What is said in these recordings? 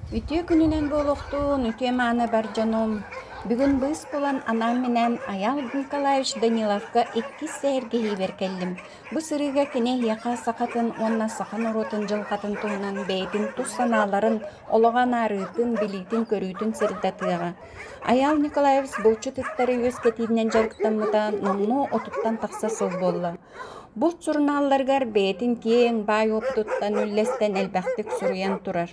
Үтүө күнүнэн буолуохтун, үтүө мааны бар дьонум! Бүгүн быыс булан анаан-минээн Айаал Николаевич Даниловка иккис сэһэргэһиибэр кэллим. Бу сырыыга кини эһиэхэ сахатын уонна саха норуотун дьылҕатын туһунан бэйэтин тус санааларын, олоҕо анаарыытын, билиитин-көрүүтүн сырдатыаҕа. Айаал Николаевич булчут ыттары үөскэтиинэн дьарыктаммыта номнуо отуттан тахса сыл буолла. Булт сурунаалларыгар бэйэтин киэҥ, баай уопутуттан үллэстэн элбэхтик суруйан турар.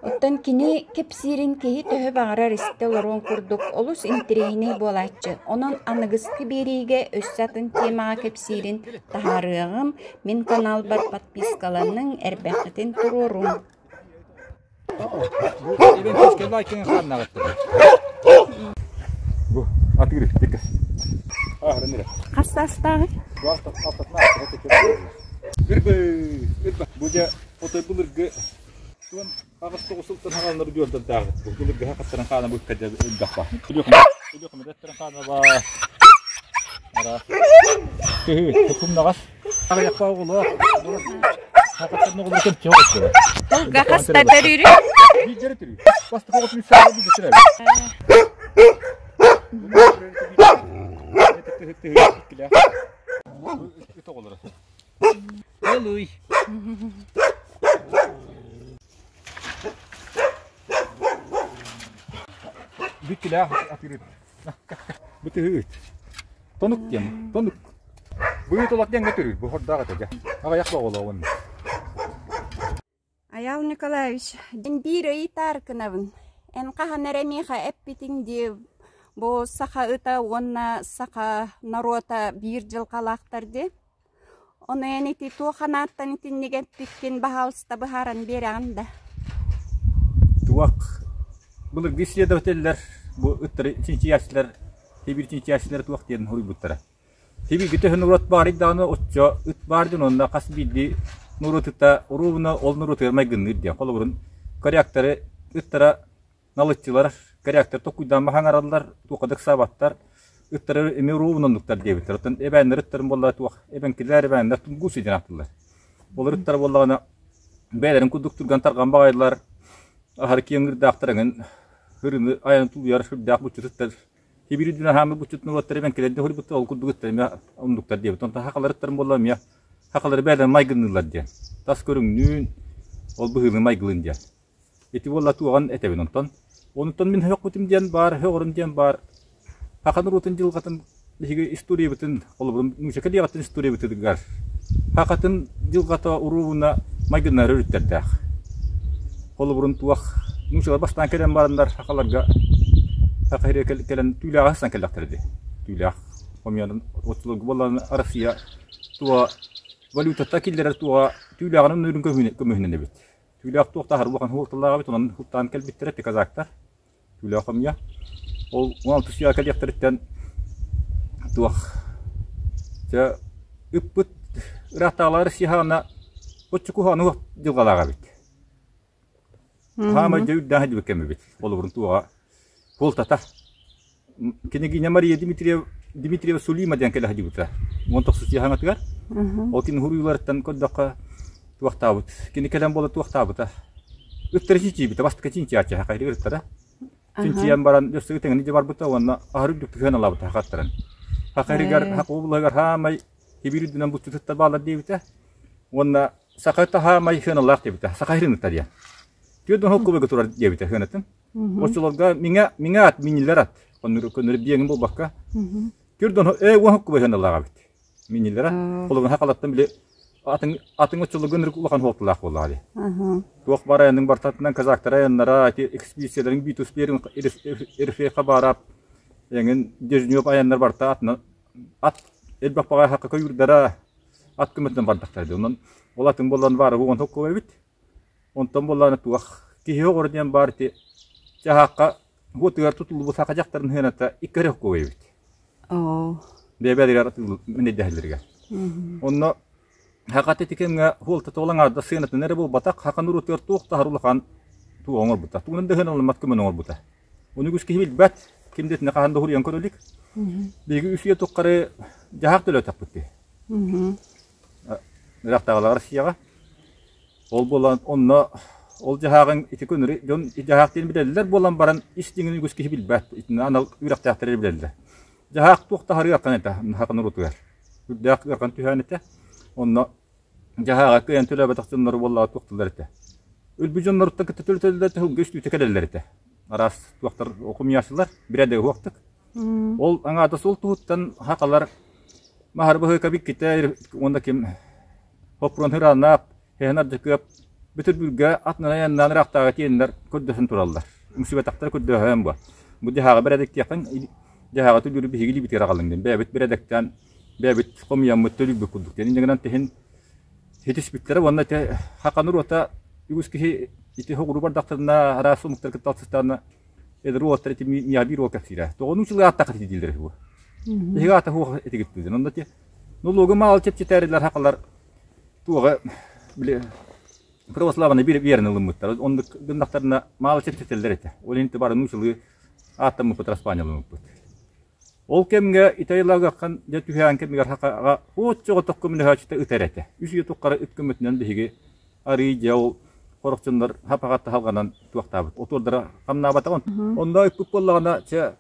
Оттон кини кэпсиирин киһи төһө баҕарар истэ олоруон курдук олус интэриэһинэй буолааччы. Онон аныгыскы биэриигэ өссө атын темаҕа кэпсиирин таһаарыаҕым. Мин каналбар подпискаланыҥ, эрбэххитин туруоруҥ. Бу атыыр тикес. Хас саастааҕый? Ырбы, ырба. Бу дьэ отой былыргы туон аҕыс тоҕус сылтан хааланар удьуордардаах бу былыргы хаттаран хаана быкка дьэ элбэх ба. Өлүөхүмэ дэттэрэн хаана ба. Ара. Тыһы, тукумнаҕас. Аҕыйахпа оҕолоох. Хаттаран оҕолор кэмчи оҕолор. Тылга хаста төрүүрүй? Биирдэрэ төрүүр. Бастакы оҕотун үс биирдэ төрөөбүт. Ыт оҕолоро. Ылый. Бүттүлээх атыырыт. Бу тыһыыт. Тонук диэн, тонук. Быыт олох диэҥҥэ төрүүр, бу хордаах этэ дьэ. Аҕыйах оҕолоҕун. Айаал Николаевич, мин биир ый тааркынабын. Эн хаһан эрэ миэхэ эппитиҥ дии, бу саха ыта уонна саха норуота биир дьылҕалаахтар дии. Ону эн ити туох анааттан итинник эппиккин баһаалыста быһааран биэрэҕин да? Туох былыргы исследователлэр бу ыттары чинчийээччилэр Сибиир чинчийээччилэрэ туох диэн суруйбуттара. Сибииргэ төһө норуот баарый даҕаны оччо ыт баар диэн уонна хас биирдии норуот ыта уруубуна ол норуотугар майгынныыр диэн. Холобурун коряктары ыттара налыччылар коряктар токуйдаан хаҥараллар, туохха да ыксаабаттар. Ыттары эмиэ уруубуна оннуктар диэбиттэр. Оттон эбээннэр ыттарын буоллар туох эбэҥкилэр эбээннэр тунгусы диэн ааттыыллар. Олор ыттара буоллаҕына бэйэлэрин курдук түргэн тарҕан баҕайылар, аһары киэҥ ыырдаахтар эҥин ырыны айан тулуйар сүрдээх буччут ыттар Сибиир үрдүнэн хаамыы буччут норуоттар эбэҥкилэргэ хоруйбуттар, ол курдук ыттар эмиэ оннуктар диэбит. Онтон сахалар ыттарын буолла эмиэ сахалары бэйэлэрин майгынныыллар диэн. Тас көрүҥнүүн, ол быһыылыы майгылыын диэн. Ити буолла туоҕан этэбин онтон. Онтон мин һөөхпүтүм диэн баар, һөҕөрүм диэн баар. Саха норуотун дьылҕатын биһиги историябытын, холобурун нуучча кэлиэҕиттэн историябытыгар сахатын дьылҕата уруубуна майгыннары өрүттэрдээх. Холобурун туох нууччалар бастаан кэлэн бараннар сахаларга саха сиригэр кэлэн түүлээҕи сыстан кэллэхтэрэ дии. Түүлээх хомуйан оччолорго буоллаҕына Россия туоҕа валютата киллэрэр туоҕа түүлээҕин өнөрүн көмүһүнэн эбит. Түүлээх туох да аһары улахан суолталаах эбит, онон һуттаан кэлбиттэрэ ити казактар. Түүлээх хомуйа. Ол 16 үйэҕэ кэлиэхтэриттэн туох дьэ ыппыт ыраахтааҕылар Россияҕа оччо куһаҕаны дьылҕалаах эбит. Хаамай дьэ үрдээн сылдьыбыт кэмибит. Холобурун туоҕа Куолтата. Княгиня Мария Дмитриева, Дмитриева Сулима диэн кэлэ сылдьыбыта. Уон тохсус хаҥатыгар. Ол кини хуруйуларыттан көрдөххө туохтаабыт. Кини кэлэн буола туохтаабыта. Ыттары чинчийбитэ, бастакы чинчийээччи хахайры ыттара. Чинчийэн баран өссө ыт эҥин барбыта уонна аһары үрдүк тыһыан алаабыта хахаттарын. Хахайрыгар хакуобулаһыгар хаамай Сибиир үрдүнэн буччут ыттар бааллар диэбитэ. Уонна саха таһаамай сыаналаах диэбитэ. Саха сирин ытта диэн. Түөрт уон кубыга турар диэбитэ сыанатын. Оччолорго миҥэ миҥэ ат минилэр ат. Оннур көннөрү биэҥин буолбакка. Түөрт уон уон кубай сыаналаах эбит. Минилэр ат. Холобур хахалаттан били атын атын оччолорго ынырык улахан суолталаах буоллаҕа дии. Туох бар айанын бартатынан казактар айаннара ити экспедицияларын Битус Беринг Эрфей Хабаров эҥин Дежнев айаннар барта атынан ат элбэх баҕайы хакка көйүүрдэрэ ат көмөтүнэн бардахтара дии. Онон ол атын буоллан баара уон хоккуга эбит. Онтон буоллаҕына туох киһи оҕоро диэн баар ити чаһаахха уотугар тутуллубут саха дьахтарын сыаната икки эрэ хоккуга эбит. Оо. Бэйэ-бэйэлэригэр мэнэйдэһэллэригэр. Онно Хахат ити кэмҥэ суолтата ол аҥаардас сыанатын эрэ буолбатах, хахан уруутугар туох да улахан тугу оҥорбута. Тугунан да сыаналаммат көмөнү оҥорбута. Ону үгүс киһи билбэт, ким да итини хаһан да уһуруйан көрө илик. Биһиги үс үйэ тухары дьаһаах төлөөтөхпүт дии. Ыраахтааҕылар Россияҕа. Ол буолан онно Ол дьаһааҕыҥ ити көнөрү дьон дьаһаах диэн билэллэр буолан баран ис дьиҥин үгүс киһи билбэт. Итиннэ анал үөрэхтээхтэр билэллэр. Дьаһаах туох да ыарахан этэ саха норуотугар. Үрдээх ыарахан түһээн этэ. Онно дьаһааҕа кыайан төлөөбөтөх дьоннору буоллаҕа туох тыллар этэ. Өлбүт дьонноруттан кытта төлөтөллөр этэ, үс түүтэ кэлэллэр этэ. Араас туохтар хомуйааччылар, бирээдэгэ уһуохтук. Ол аҥаата суол туһуттан хахалар Маһары баһыыка биккитэ уонна ким Хоппуруон Хырааннаах, Һэһэн Ардьакыап Бөтүрбүргэ атынан айаннаан ыраахтааҕы тиэннэр көрдөһөн тураллар. Үҥсүбэтэхтэрэ көрдөһөн бу. Бу дьаһааҕы бэрэдэктиэххин дьаһааҕы төлүүрү биһиги илиибитигэр аҕалыҥ диэн. Бэйэбит бэрэдэктээн, бэйэбит хомуйаммыт төлүүрбүт курдук диэн. Инньэ гынан тиһин ситиспиттэрэ уонна ити хакан уруота үгүс киһи ити хоҕуруу бардахтарына араас омуктар кытта алтыстаҕына эдэр уолаттар ити миэхэ биир уол кэпсиирэ. Тоҕо нууччалыы ааттаах ити дииллэр үһү бу. Биһиги аата суох этигиттиин. Онно ити нулугу маал чэпчэтээрилэр хакалар туоҕа били православнай биир биэрин ылыммыттар. Оннук гыннахтарына маалы чэпчэтэллэр этэ. Ол иһин бары нууччалыы ааттаммыппыт, распаанньаламмыппыт. Ол кэмҥэ Италиялааххан дьэ түһээн кэмигэр хакаҕа оччоҕо көмөлөһөөччүтэ ытар этэ. Үс үйэ тухары ыт көмөтүнэн биһиги арыый дьэ ол сорох дьоннор хапаҕа таһалҕанан туохтаабыт. Отуордара хамнаабатаҕын. Онно ыппыт буоллаҕына, чэ,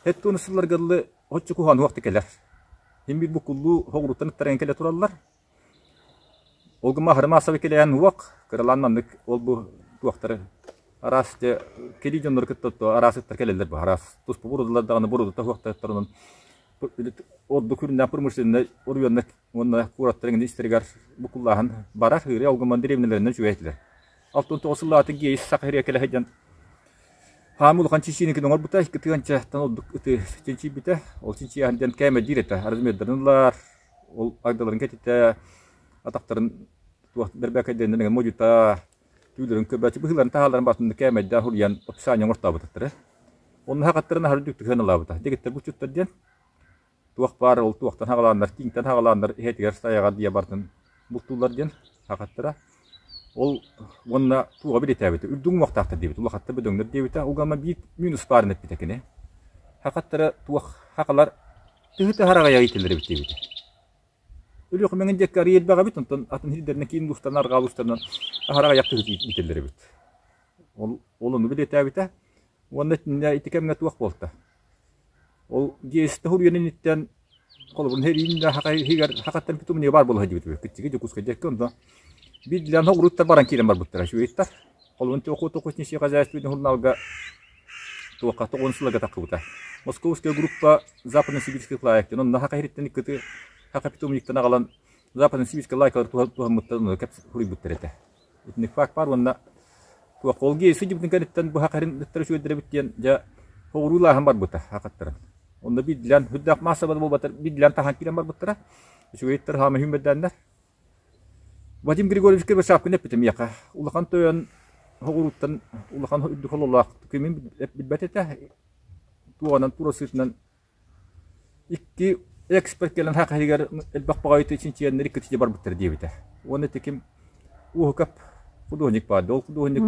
хэт сылларга дылы оччо куһаҕан уохта кэлэр. Син биир буккуллуу хоҕуруттан ыттаран кэлэ тураллар. Ол гына аһары маассабай кэлэйэн уох, кыралаан маннык ол-бу туохтары араас дьэ кэлии дьоннору кытта араас ыттар кэлэллэр бу араас туспа бурудулар даҕаны бурудута суохтар онон ордук үрүннээх промышленнай оройуоннар уонна куораттар эҥин истэригэр буккуллааһын барар ыыры ол гынан дэриэбинэлэринэн үчүгэй этилэр. 69 сыллааты Гейс Саха сиригэр кэлэ сылдьан хаам улахан чичииникин оҥорбута, икки тыһыынчаттан ордук ыты чинчийбитэ. Ол чинчийээһин диэн кээмэйдиир этэ, размердарын ылар, Ол агдаларын кэтитэ, атахтарын туох бэрбээкэйдэринэн модьута, түүлэрин көбөөччү быһыыларын таһааларын баатын кээмэйдээх уруйан описание оҥортообуттара. Онно хахаттарын аһары үрдүктүк сыаналаабыта. Дэгиттэр булчуттар диэн туох баар ол туохтан хаҕалааннар, тииҥтэн хаҕалааннар иһэтигэр сайаҕар диэ бартын бултууллар диэн хахаттара. Ол уонна туоҕа билитээбитэ, үрдүк уҥуохтаахтар диэбит, улахаттар бөдөҥнөр диэбитэ. Ол гынан биир минус баарын эппитэ кини. Хахаттара туох хахалар Тыһы хараҕайа иитиллэр эбит диэбитэ. Өлүөхүмэҥин диэки арыый элбэх эбит, онтон атын сирдэринэн киин улуустарынан, арҕаа улуустарынан аһара аҕыйах тыһы иитиллэр эбит. Ол, ол ону билиэтээбитэ. Уонна итиннэ ити кэмҥэ туох буолта? Ол дьиэстэ хуруйан инниттэн холобурун сэриин да иһигэр хахаттан питомнига баар буола сылдьыбыт эбит. Кыччыгы Дьокуускай диэки онно биирдилээн хоҕуруттар баран киирэн барбыттара үчүгэйиттэр. Холобурун Охота охотничье хозяйственный журналга туохха тоҕуон сылларга таххыбыта. Московская группа Западно-Сибирских лаек диэн онно хака иһиттэн иккити хака питомниктан аҕалан Западно-Сибирскай лайкалар туһаммыттар онно кэп суруйбуттар этэ. Итинник факт баар уонна туох ол гейсы дьыбытын кэнниттэн бу хака иһиттэр үчүгэйдэр эбит диэн дьэ хоҕуруулааһын барбыта хакаттарын. Онно биирдилээн үрдээх маассабай буолбатар биирдилээн таһан киирэн барбыттара. Үчүгэйиттэр хаама хүммэрдээннэр Вадим Григорьевич Кривошапкин эппитэ миэхэ, улахан тойон соҕурууттан улахан үрдүк хололоох кимин билбэт этэ, туоҕунан тура сыытынан икки эксперт кэлэн хах иһигэр элбэх баҕайы чинчийэннэр икки барбыттар диэбитэ. Уонна ити ким Уһукап художник баар ол художник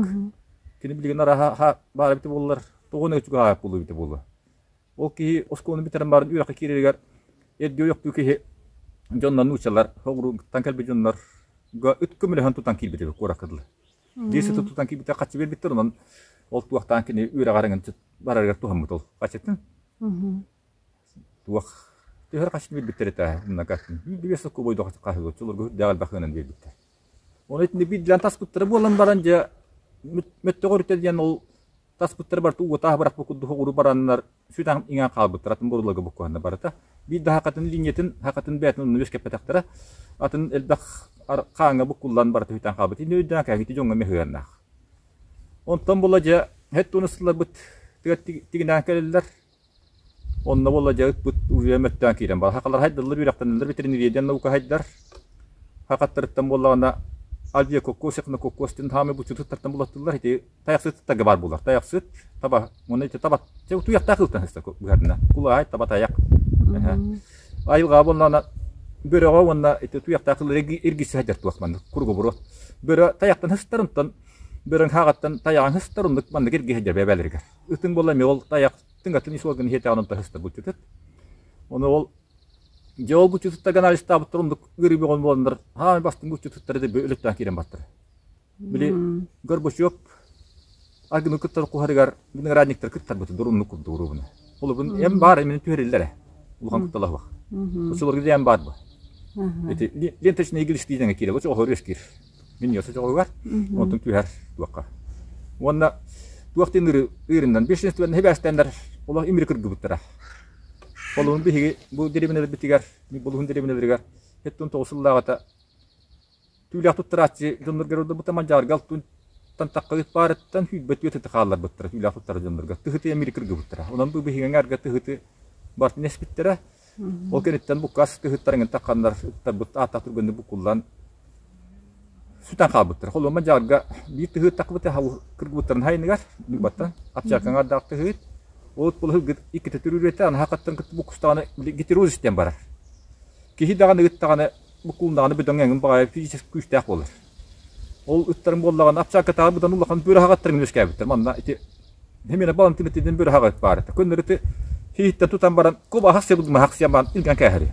кини билигин арааһа баар эбитэ буоллар тоҕо чугаһаабыт буолуо эбитэ буолуо. Ол киһи оскуоланы бүтэрэн баран үөрэххэ киирэригэр эрдии ойохтуу киһи дьоннор нууччалар соҕурууттан кэлбит дьоннорго ыт көмөлөһөн тутан киирбит эбит куоракка дылы. Биир сыты тутан киирбитэ хаччы биэрбиттэр онон ол туохтаан кини үөрэҕэр эҥин барарыгар туһаммыт ол хаччытын. Туох төһөр хаччыны биэрбиттэр этэ умнака. Биир сокку бойдох хаһыгы чолорго үрдээх элбэх ыынан биэрбиттэр. Оны итини биирдилээн таспыттара буолан баран дьэ мөттөҕөр үтэ диэн ол таспыттара барыта уотаах бырахпыт курдук оҕуру бараннар сүтэн иҥэн хаалбыттар атын борууларга буккуһаннар барыта биир да хакатын линиятын хакатын бэйэтин онно үөскэппэтэхтэрэ атын элбэх хааҥҥа буккуллан барыта сүтэн хаалбыт ини өйдөөн кэһити дьоҥҥо мөһүөннээх онтон була дьэ хэт туона сылларбыт тигинээн кэлэллэр Онно буолла дьэ ыппыт уруйа мөттөөн киирэн барар. Хахалар хайдаллар үөрэхтэнэллэр ветеринария диэн наука хайдар. Хахаттарыттан буоллаҕына авиакокос, эхнококос диэн хаамай буччутуттартан булаттылар. Ити тайахсыттарга баар буолар. Тайахсыт, таба, уонна ити таба, туйахтаах ылтан сыста быһарына. Кулаай, таба тайах. Айылҕа буоллаҕына бөрөҕө уонна ити туйахтаах ылар иргиси сылдьар туох маннык кургубуру. Бөрө тайахтан сыстар, онтон бөрөҥ хааҕаттан тайаҕын сыстар, оннук маннык иргиһи сылдьар бэбээлэригэр. Ытыҥ буолла эмиэ ол тайах тыҥатын ис уорган иһиэтэҕин онто сыстар буччутут. Ону ол дьэ ол буччутуттарга анализтаабыттар оннук ыарыы бөҕөн буоланнар хаамай бастыҥ буччутуттары да өлөттөөн киирэн бартар. Били Горбачев аргыны кыттар куһарыгар виноградниктар кыттарбыты дурунну курдук уруубуна. Холобун эм баар эмини түһэриллэрэ. Улахан кутталаһуох. Очолорго диэн баар бу. Ити ленточный иглис диэн киирэ. Очо оһор үөскиир. Мин ёсо жоҕугар. Онтун түһэр туохха. Уонна туох диэн ыырынан бешенствоны хебээстэннэр олох имири кыргыбыттара. Холобун биһиги бу дэриэбинэлэрбитигэр, булуһун дэриэбинэлэригэр 79 сыллааҕыта Түүлээх туттарааччы дьоннорго ордубута мадьаарга алтан тахха баарыттан сүүрбэ түөрт ыты хаалларбыттара түүлээх туттара дьоннорго. Тыһыты эмири кыргыбыттара. Онон бу биһиги аҥаарга тыһыты бартын эспиттэрэ. Ол кэнниттэн буккаас тыһыттарыҥын тахханнар ыттарбыт ааттаах түргэнник буккуллан сүтэн хаалбыттара. Холуон мадьаарга биир тыһыт таххыбыта кыргыбыттарын хайыныгар Ньурбаттан апчарка аҥаардаах тыһыт. Ол булаһыгыт иккитэ түрүрүөтэ анаһа хаттан кытта буккустаҕына гетероз истэн барар. Киһи даҕаны ыт даҕаны буккулуннаҕына бөдөҥ эҥин баҕайы физически күүстээх буолар. Ол ыттарым буоллаҕына апчааккатааҕы быдан улахан быраһаҕаттарын үөскээбиттэр. Манна ити Химена Балантин итинэн быраһаҕа баар этэ. Көннөрү ити хииттэн тутан баран кубаһах сиэн сиэн баран илгэн кээһэри.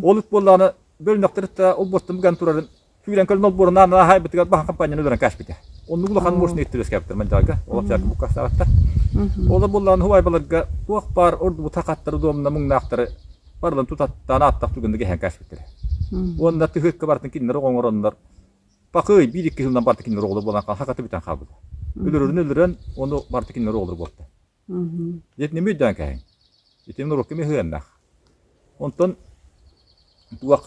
Ол ыт буоллаҕына бөлүнөхтөрүттэ ол буостан бүгэн турарын сүүрэн кэлэн олбуорун аанын аһайбытыгар баһан компанияны өлөрөн кээспитэ. Оннук улахан мощный ыттар үөскээбиттэр мандьаалга. Ол апчаакка буккастаабаттар. Ол буоллаҕына хуайбаларга туох баар ордубут хахаттары дуомна муҥнаахтары барыларын тутаттаан ааттах түгэннэ кэһэн кээспиттэрэ. Уонна тыһыыкка барытын кинилэр оҥороннор пакый биир-икки сылынан барыта кинилэр оҕолор буолан хахаты бүтэн хаалбыта. Өлөрөрүн өлөрөн, ону барыта кинилэр оҕолор буолта. Дьэ итини өйдөөн кээһиҥ. Ити норуокка эмиэ сыһыаннаах. Онтон туох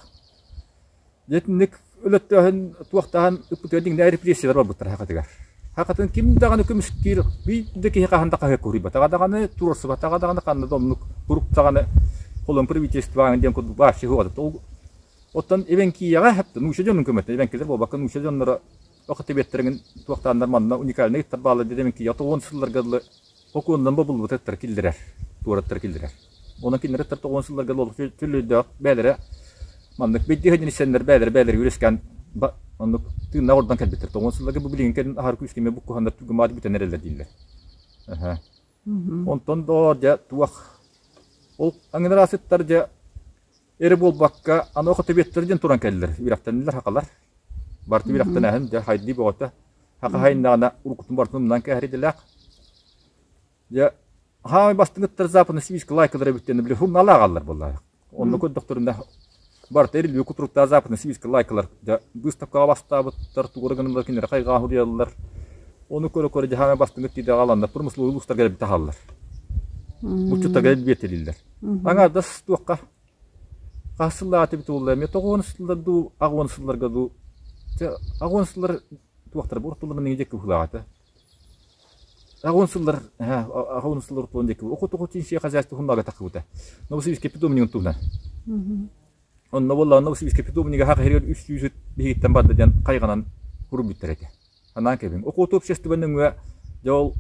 дьэ итинник өлөттөөһүн туохтааһын ыппытыгар дьиҥнээх репрессиялар барбыттара хахатыгар. Хахатын ким даҕаны көмүскүүр биир да киһи хаһан да хаһыакка уруйбатаҕа даҕаны, туруорсубатаҕа даҕаны ханна да оннук куруук даҕаны холон правительствоҕа диэн курдук вообще суоҕа. Оттон Эбэҥкиэҕэ нуучча дьонун көмөтө эбэҥкилэр буолбакка нуучча дьонноро Охотоведтарыҥ туохтааннар манна уникальнай ыттар бааллар диэн эбэҥкиэҕэ тоҕуон сылларга дылы сокуонунан бобуллубут ыттары киллэрэр, туораттары киллэрэр. Онон кинилэр ыттар тоҕуон сылларга дылы чөллөйдөөх бэйэлэрэ маннык бэйдиэ сэннэр бэйэлэрэ бэйэлэригэр үөскээн оннук тыыннаах ордон кэлбиттэр. Тоҕуон сылларга бу билигин кэлин аһары күүскэ эмиэ буккуһаннар түргэн бүтэн эрэллэр дииллэр. Онтон доо дьэ туох ол аҥынараас ыттар дьэ эрэ буолбакка аны охотоведтар диэн туран кэллилэр үрэхтэннилэр хахалар. Барыта үрэхтэнээһин дьэ хайдыы бөҕөтө. Хаха хайыннаҕына уруккутун барытын умнан кээһэр идэлээх. Дьэ хаамай бастыҥ ыттар западно-сибирскэй лайкалара эбит диэн били журнал ааҕаллар буоллаҕа. Онно көрдөхтөрүнэ барыта эриллибит кутуруктаах западно-сибирскэй лайкалар дьэ быыстапкаҕа бастаабыттар, тугу эрэ гыннылар кинилэри хайҕаан суруйаллар. Ону көрө-көрө дьэ хаамай бастыҥ ыт диэтэҕэ аҕаланнар промысловой улуустарга элбэтэ хааллар. Булчуттарга элбиэтэлииллэр. Аҥаардас туохха хас сыллаах эбит буолла эмиэ тоҕуон сыллар дуу, аҕуон сылларга дуу аҕуон сыллар туохтара бу ортолорун диэки быһыылаах этэ. Аҕуон сыллар аҕуон сыллар ортолорун диэки охоту чинчийэ хозяйство хуннага тахсыбыта. Новосибирский питомнигын туһунан. Онно буоллаҕына Новосибирский питомнига хаха иһигэр үс сүүс биһигиттэн барда диэн хайҕанан суруйбуттар этэ. Анаан кэбиҥ. Охота общество нөҥүө дьэ ол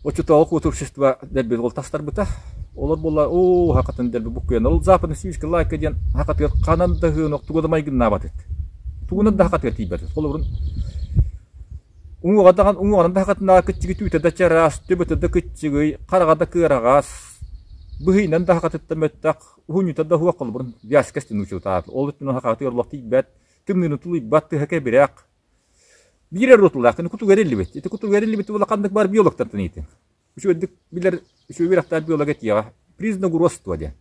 оччотооҕу охота общество дэлби ол тастарбыта. Олор буолла оо хахатын дэлби буккуйан ол западный сибирский лайка диэн хахатыгар ханан да ыһыан тугу да майгыннаабат эт. Тугунан да хахатыгар тиийбэт. Холобурун уҥуоҕа даҕан уҥуоҕунан да хахатынааҕы кыччыгый түүтэ да чараас, төбөтө да кыччыгый, хараҕа да кыараҕас, быһыйынан да хахатыттан мөттөх, уһунньута да суох холобурун вязка стенучутаат. Ол өттүнэн хахатыгар олох тиийбэт, тымныыны тулуйбат, тыһа кэбирэх, Биир эрэ роталаах, кини кутуга эриллибит. Ити кутуга эриллибит улаханнык бар биологтартан иитин. Үчүгэйдик билэр үчүгэй үөрэхтээх биолог этиэҕэ. Признак уродства диэн.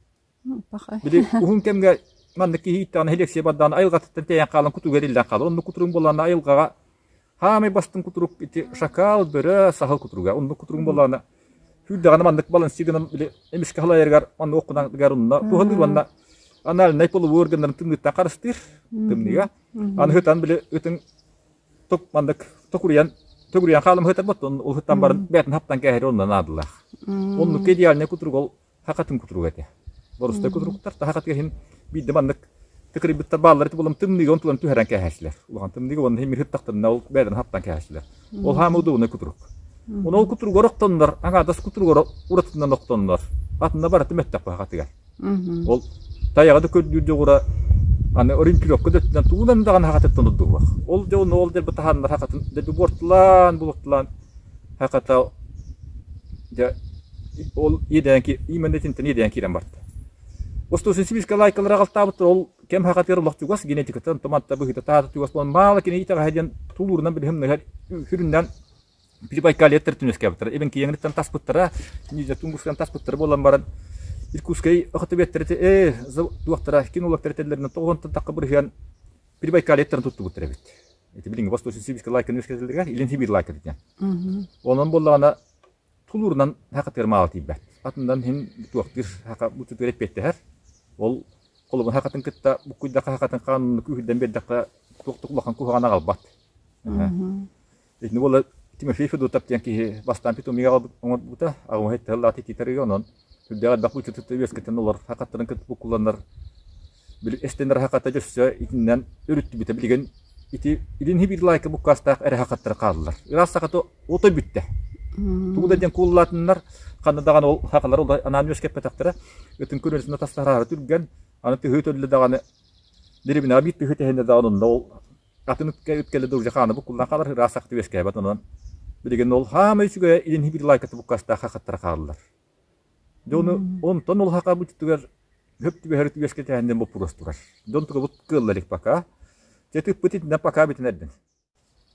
Били уһун кэмҥэ маннык киһи ииттэҕинэ селекция бардаҕына айылҕатыттан тэйэн хаалан кутуга эриллэн хаалар. Оннук кутуруҥ буоллаҕына айылҕаҕа хаамай бастыҥ кутурук ити шакал, бөрө, саһыл кутуруга. Оннук кутуруҥ буоллаҕына сүүрдэҕинэ маннык балансир гынан били эмискэ халайарыгар маннык оккунан онно туһалыыр уонна анальнай половой органнарын тымныыттан харыстыыр тымныыга. Аны ытан били ытыҥ тук маннык токуруйан төгүрүйэн хаалым ыһытарбат ол ыһыттан баран бэйэтин хаптан кээһэри онно наадалаах. Оннук идеальнай кутурук ол хахатын кутуруга этэ. Борустай кутуруктар хахатыгар иһин биирдэ маннык тыкырыйбыттар бааллар ити булам тымныыга онтулан түһэрэн кээһээччилэр. Улахан тымныыга уонна иһин ыһыттахтарына ол бэйэлэрин хаптан кээһээччилэр. Ол хаама удобнай кутурук. Оны ол кутуругар охтоннор, аҥаардас кутуругар уратытынан охтоннор. Атына барыта мөттөх хахатыгар. Ол тайаҕы да көрдүүр дьоҕура аны ориентировка да өттүнэн тугунан даҕаны хахатыттан ордугуох. Ол дьэ онно ол дьэ таһааннар хахатын дьэ буортулаан буортулаан хахата дьэ ол иэдээн именно итинтэн иэдээн киирэн барда. Остуосун сибиискэ лайкалара аҕалтаабыттар ол. Кэм хахатыгар олох чугас генетикаттан томатта быһыыта таата чугас буолан маала кини итэҕэһэ диэн тулуурунан билиһим сүрүннээн Прибайкалье төртүнүскэбиттэр. Ибин киэҥиттэн таспыттара, Тунгусскан таспыттара буолан баран Иркутскай охотоведтары ээ туохтара кинологтар этэллэринэн тоҕонтон тахха бырыһыан Прибайкальеттарын туттубуттар эбит. Ити билиҥҥи Восточно-Сибирскэй лайканы үөскэтэллэригэр Илин Сибиир лайка диэн. Онон буоллаҕына тулуурунан хакатыгар маала тиийбэт. Атындан иһин туохтуур хака бутутугар эппиэттэһэр. Ол холобун хакатын кытта буккуйдахха хакатын хаанын күүһүрдэн биэрдэххэ туох да улахан куһаҕаны аҕалбат. Итини буола Тимофей Федотов диэн киһи бастаан питомнига оҥорбута, аҕыһа тыһыллаат итиитэргэ онон сүрдээх элбэх булчутутта үөскэтэн олор хакаттарын кытта буккулланнар били эстэнэр хаката дьөссө итиннэн өрүттүбүтэ билигин ити илин биир лайка буккаастаах эрэ хакаттара хааллар. Ыраас сахата отой бүттэ. Тугу да диэн кууллаатыннар, ханна даҕаны ол хакалар ол анаан үөскэппэтэхтэрэ, ытын көрүнсүнэ тастараары түргэн, аны тыһыы төллө даҕаны деревняҕа биир тыһыы тэһинэ даҕаны онно ол атын ыт кэлэ да уже хаана буккуллан хаалар, ыраас сахты үөскээбэт онон билигин ол хаамай үчүгэйэ илин биир лайката буккаастаах хахаттара хааллар. Дьону онтон ол хака бутугар хөп түбэһэр үөскэтээһиннэн боппуруос турар. Дьон тугабыт кыалла илик пока. Дьэ тыппыт итинэн пока бүтүн эрдин.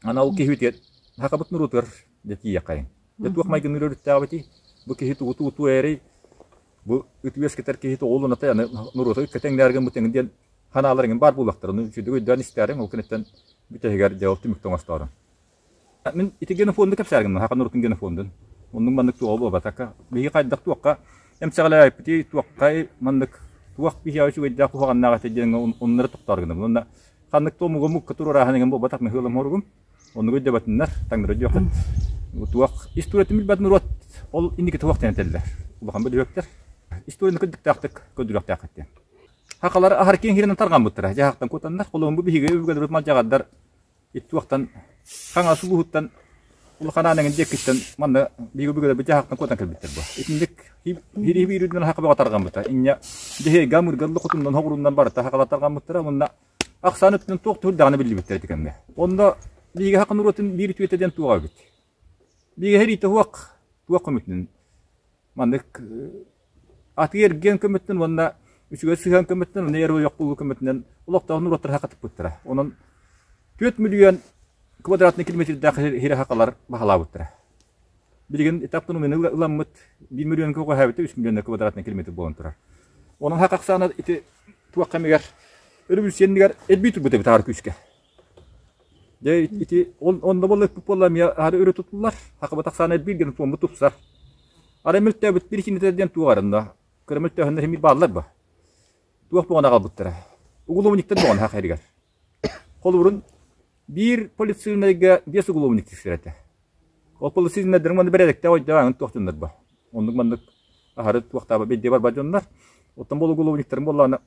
Ана ол киһи үтүөт хакабыт нурутугар дьэ тиийэххэйин. Дьэ туох майгынныыр өрүттээҕибитий? Бу киһи тугу тугу эрий? Бу ыт үөскэтэр киһи тоҕулуната аны нурута ыкка тэҥнээр гыммыт эҥин диэн ханаалар эҥин баар буолуохтара. Ону үчүгэйдик өйдөөн истээриҥ, ол кэнниттэн бүтэһигэр дьэ ол түмүктэ оҥостоорун. Мин ити генофонду кэпсээргин, Хака нурутун генофондун. Оннук маннык туоҕа буолбатакка. Биһиги хайдах туохха эмсэҕэлээбиппитий, туохха маннык туох биһиэхэ үчүгэйдээх куһаҕаннаах этэ диэн оннары тохтоор гынабын. Уонна ханнык туомуга мукка туруорааһын эҥин буолбатах мыһыылам хоругум. Оннугу өйдөбөтүннэр, таҥнары диэххит. Туох историятын билбэт норуот ол инники туох диэн этэллэр. Улахан бөлүһүөктэр. Историяны кырдьыктаахтык көрдөрүөхтээххит диэн. Хахалар аһар киэҥ сиринэн тарҕаммыттара. Дьаһахтан кутаннар, холуһун бу биһиги өбүгэлэрбит малдьаҕардар туохтан Хаҥас улууһуттан улахан аан эҥин диэкиттэн манна биһиги өбүгэлэрбит дьаһахтан куотан кэлбиттэр бу. Итинник хири биир үрдүнэн хака бөҕө тарҕаммыта. Инньэ Дьэһиэйгэ Амырга хотуннан хоҕуруннан барыта хакала тарҕаммыттара уонна ахсаан өттүнэн туох түһүрдэҕинэ биллибиттэр ити кэмҥэ. Онно биһиги хака норуотун биир үтүөтэ диэн туоҕа эбит. Биһиги сэриитэ суох туох көмөтүнэн маннык атыы-эргиэн көмөтүнэн уонна үчүгэй сыһыан көмөтүнэн уонна эр ойох буолуу көмөтүнэн олохтоох норуоттар хакатыппыттара. Онон 4 миллион квадратный километрдаах сири хакалар баһылаабыттара. Билигин этаптан умена ыламмыт 1 миллион көҕүһээбитэ 3 миллион квадратный километр буолан турар. Онон хак ахсаана ити туох кэмигэр өрөбүлсиэннигэр элбии турбут эбит аһары күүскэ. Дьэ ити онно буолла буолла эмиэ аһары өрө тутуллар. Хакабыт ахсаана элбиир гына туоммут тупсар. Арай мөлтөөбүт биричиинэтэ диэн туох арынна? Кыра мөлтөөһүннэр эмиэ бааллар ба. Туох буолан аҕалбыттара. Уголовниктар буолан хах эригэр. Холобурун биир полицейнайга биэс уголовник тиксэр этэ. Ол полицейнайдарын уонна бэрээдэктээх ойдоон туох дьоннор ба. Оннук маннык аһары туохтааба бэйдиэ барбат дьоннор. Оттон бол уголовниктарын буоллаҕына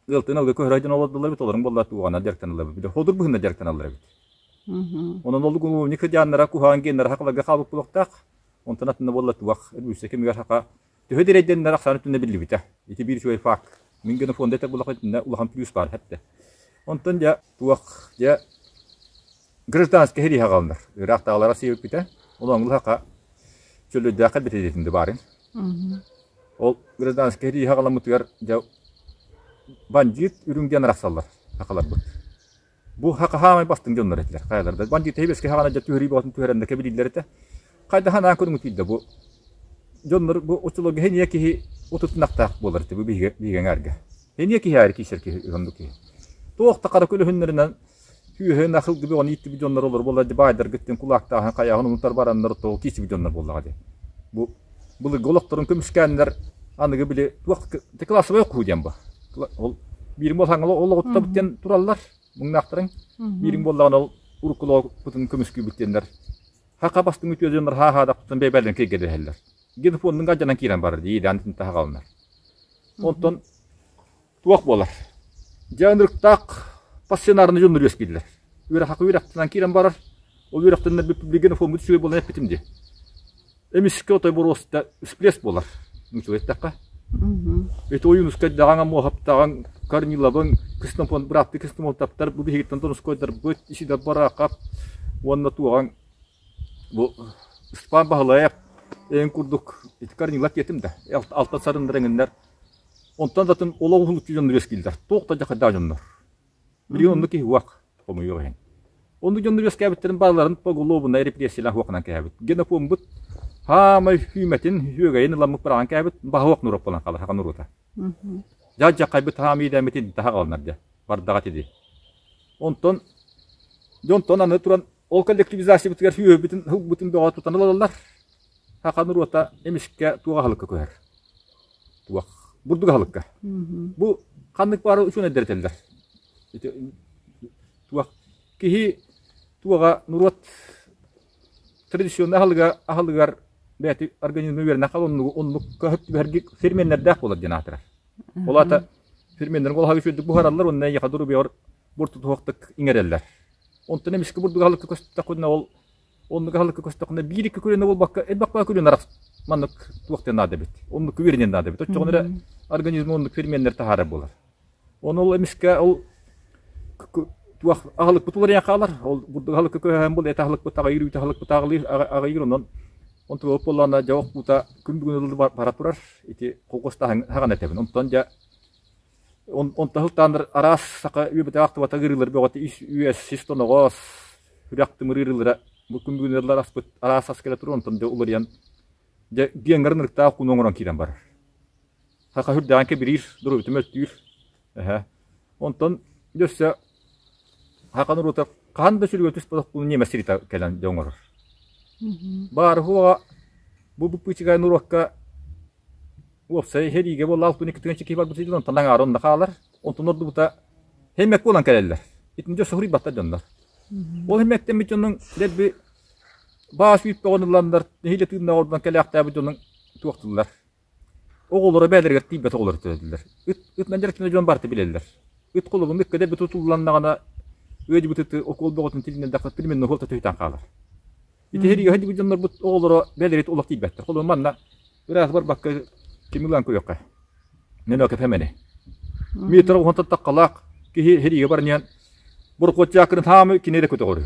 ыалтын алга көһөрө дьон олордулар эбит, олорун буолла туоҕана дьарыктаналлар эбит. Ходур быһына дьарыктаналлар эбит. Онон ол уголовник дьааннара куһаҕан геннара хакаларга хаалбыт буолуохтаах. Онтон атына буолла туох революция кэмигэр хака төһө дирэйдэннэр ахсаан өттүнэ биллибитэ. Ити биир үчүгэй факт. Мин генофонда этэр буоллахха итиннэ улахан плюс баар хэттэ. Онтон дьэ туох дьэ гражданскай сэрии хаҕалынар. Ыраахтааҕылара сиэбиппитэ. Ол оҥлу хака чөллөйдөөх кэлбитэ диэтинди баарын. Ол гражданскай сэрии хаҕаламмытыгар дьэ бандьыыт үрүҥ диэн арахсаллар хахаларбыт. Бу хаамай бастыҥ дьоннор этилэр. Хайалар да бандьыыт тэһибэскэ хаҕана дьэ түһэрии бөҕөтүн түһэрэн да кэбилииллэр этэ. Хайда ханаан көрүҥү тиийдэ бу дьоннор бу оччолорго хениэ киһи утутунахтаах буолар этэ бу биһиги биһиги эҥээргэ. Хениэ киһи аайы киирсэр киһи оннук киһи. Туох да хара көлөһүннэринэн Үөһэ нахыл бөҕөнү ииттибит дьоннор олор буолла дии баайдаргыттан кулаактааһын хайааһын унутар бараннар тоҕо киирсибит дьоннор буоллаҕа дии. Бу былыргы олохторун көмүскээннэр аныгы били туох классовай окуу диэн бу. Ол биирин буолһаҥ ол оҕуттабыт диэн тураллар муҥнаахтарыҥ. Биирин буоллаҕына ол урукку олохпутун көмүскүүбүт диэннэр хаха бастыҥ үтүө дьоннор хаа-хаадахпытын бэйбэлэрин кэйгэлэһэллэр. Генофондун гаджанан киирэн барар дии идээн таһаҕаланар. Онтон Туох буолар? Дьэ ынырыктаах пассионарнай дьоннор үөскүүллэр. Үөрэххэ үөрэхтэнэн киирэн барар. Ол үөрэхтэннэрбит генофоммут үчүгэй буолан эппитим дии. Эмискэ отой боруоста всплеск буолар. Нууччалыы эттэххэ. Ити Ойуунускайдаҕаҥ, Амуоһаптаҕаҥ, Корниловыҥ, Ксенофонт бырааттыы Ксенофонтовтар бу биһигиттэн Донускойдарбыт, Исидор Бараахап уонна туоҕаҥ бу Степан Баһылаев эҥин курдук ити Корнилов диэтим да, алтан сарыннар эҥиннэр. Онтон да атын олох уһулуччу дьоннор үөскүүллэр. Туох да дьахайдаах дьоннор. Билигин оннук киһи уох, хомойуох иһин. Оннук дьоннор үөскээбиттэрин бааларын поголовнай репрессиялаах уохунан кээбит. Генопомбут хаамай хүүмэтин, үөгэйин ыламмыт быраҕан кээбит, баһа уох нуруот буолан хаалар хаха нуруота. Дьа дьахайбыт хаам иидэммитин таһа ҕаланар дьэ, бардаҕа тиди. Онтон дьонтон аны туран ол коллективизациябытыгар сүөһүбүтүн ылбытын бөҕө тутан ылаллар. Саха норуота эмискэ туох аһылыкка көһөр? Туох? Бурдук аһылыкка. Бу ханнык баары учуонайдар этэллэр. Ити туох киһи туоҕа норуот традиционный аһылыга аһылыгар бэйэти организмы үөрэнэ хал оннук оннукка хөп түбэһэрги ферменнэрдээх буолар диэн аатырар. Ол аата ферменнэрин олаһа үчүгэйдик буһараллар уонна эйиэхэ доруобуйаҕар буортутуохтук иҥэрэллэр. Онтон эмискэ бурдук аһылыкка көстөххүнэ ол оннук аһылыкка көстөххүнэ биир икки күрүөнэ буолбакка элбэх баа күрүөн арах маннык туох диэн наада эбит. Оннук үөрэниэн наада эбит. Оччоҕуна эрэ организм оннук ферменнэр таһаарар буолар. Ону ол эмискэ ол туох аһылыкпыт уларыйан хаалар. Ол бурдук аһылыкка көһөһөн буол, эт аһылыкпыт аҕыйыыр, үүт аһылыкпыт аҕылыыр, аҕыйыыр онон онтубут буоллаҕына дьэ охпута күн бүгүн бара турар. Ити холкуостааһын хаҕан этэбин. Онтон дьэ Онтон сылтааннар араас саха үөбэтэх ахтыбата ыарыылар бөҕөтө ис үөс, сис тоноҕос, сүрэх тымыр ыарыылара бу күн бүгүн ыарыылар аспыт араас ас кэлэ турар онтон дьэ уларыйан дьэ геҥҥарын ырыктаах куну оҥорон киирэн барар. Саха сүрдээҕин кэбириир, доруобуйата мөлтүүр. Эһэ. Онтон дьэ өссө саха норуота хаһан да сүрүгэр түспэтэх куну ньиэмэс сиритэ кэлэн дьэ оҥорор. Баар уһуоҕа бу быппыычыгай норуокка Уопсай сэриигэ буолла алтын тыһыынча киһи барбыт сылдьан онтон аҥаара онно хаалар. Онтон ордубута хэммэк буолан кэлэллэр. Итини дьэ соһуруйбаттар дьоннор. Ол хэммэктэммит дьонуҥ дэлби баас үүппэҕин ылланнар, нэһиилэ тыыннаах ордон кэлээхтээбит дьонуҥ туохтуллар. Оҕолоро бэйэлэригэр тиийбэт оҕолор төрөтүллэр. Ыт ытынан дьарыктанар дьон барыта билэллэр. Ыт холобун ыкка дэлби тутулланнаҕына ыадьыбыт ыты окуол бөҕөтүн тилиннэрдэххэ племенной хуолта түһүтэн хаалар. Ити сэриигэ сылдьыбыт дьоннорбут оҕолоро бэйэлэрит олох тиийбэттэр. Холобур манна ыраас барбакка кими ылан көрүөххэ. Мен кэпэмэни. Метр уһун таххалаах киһи сэриигэ баран иһэн борокуот дьаакырын хаамы кини эрэ көтөҕөр.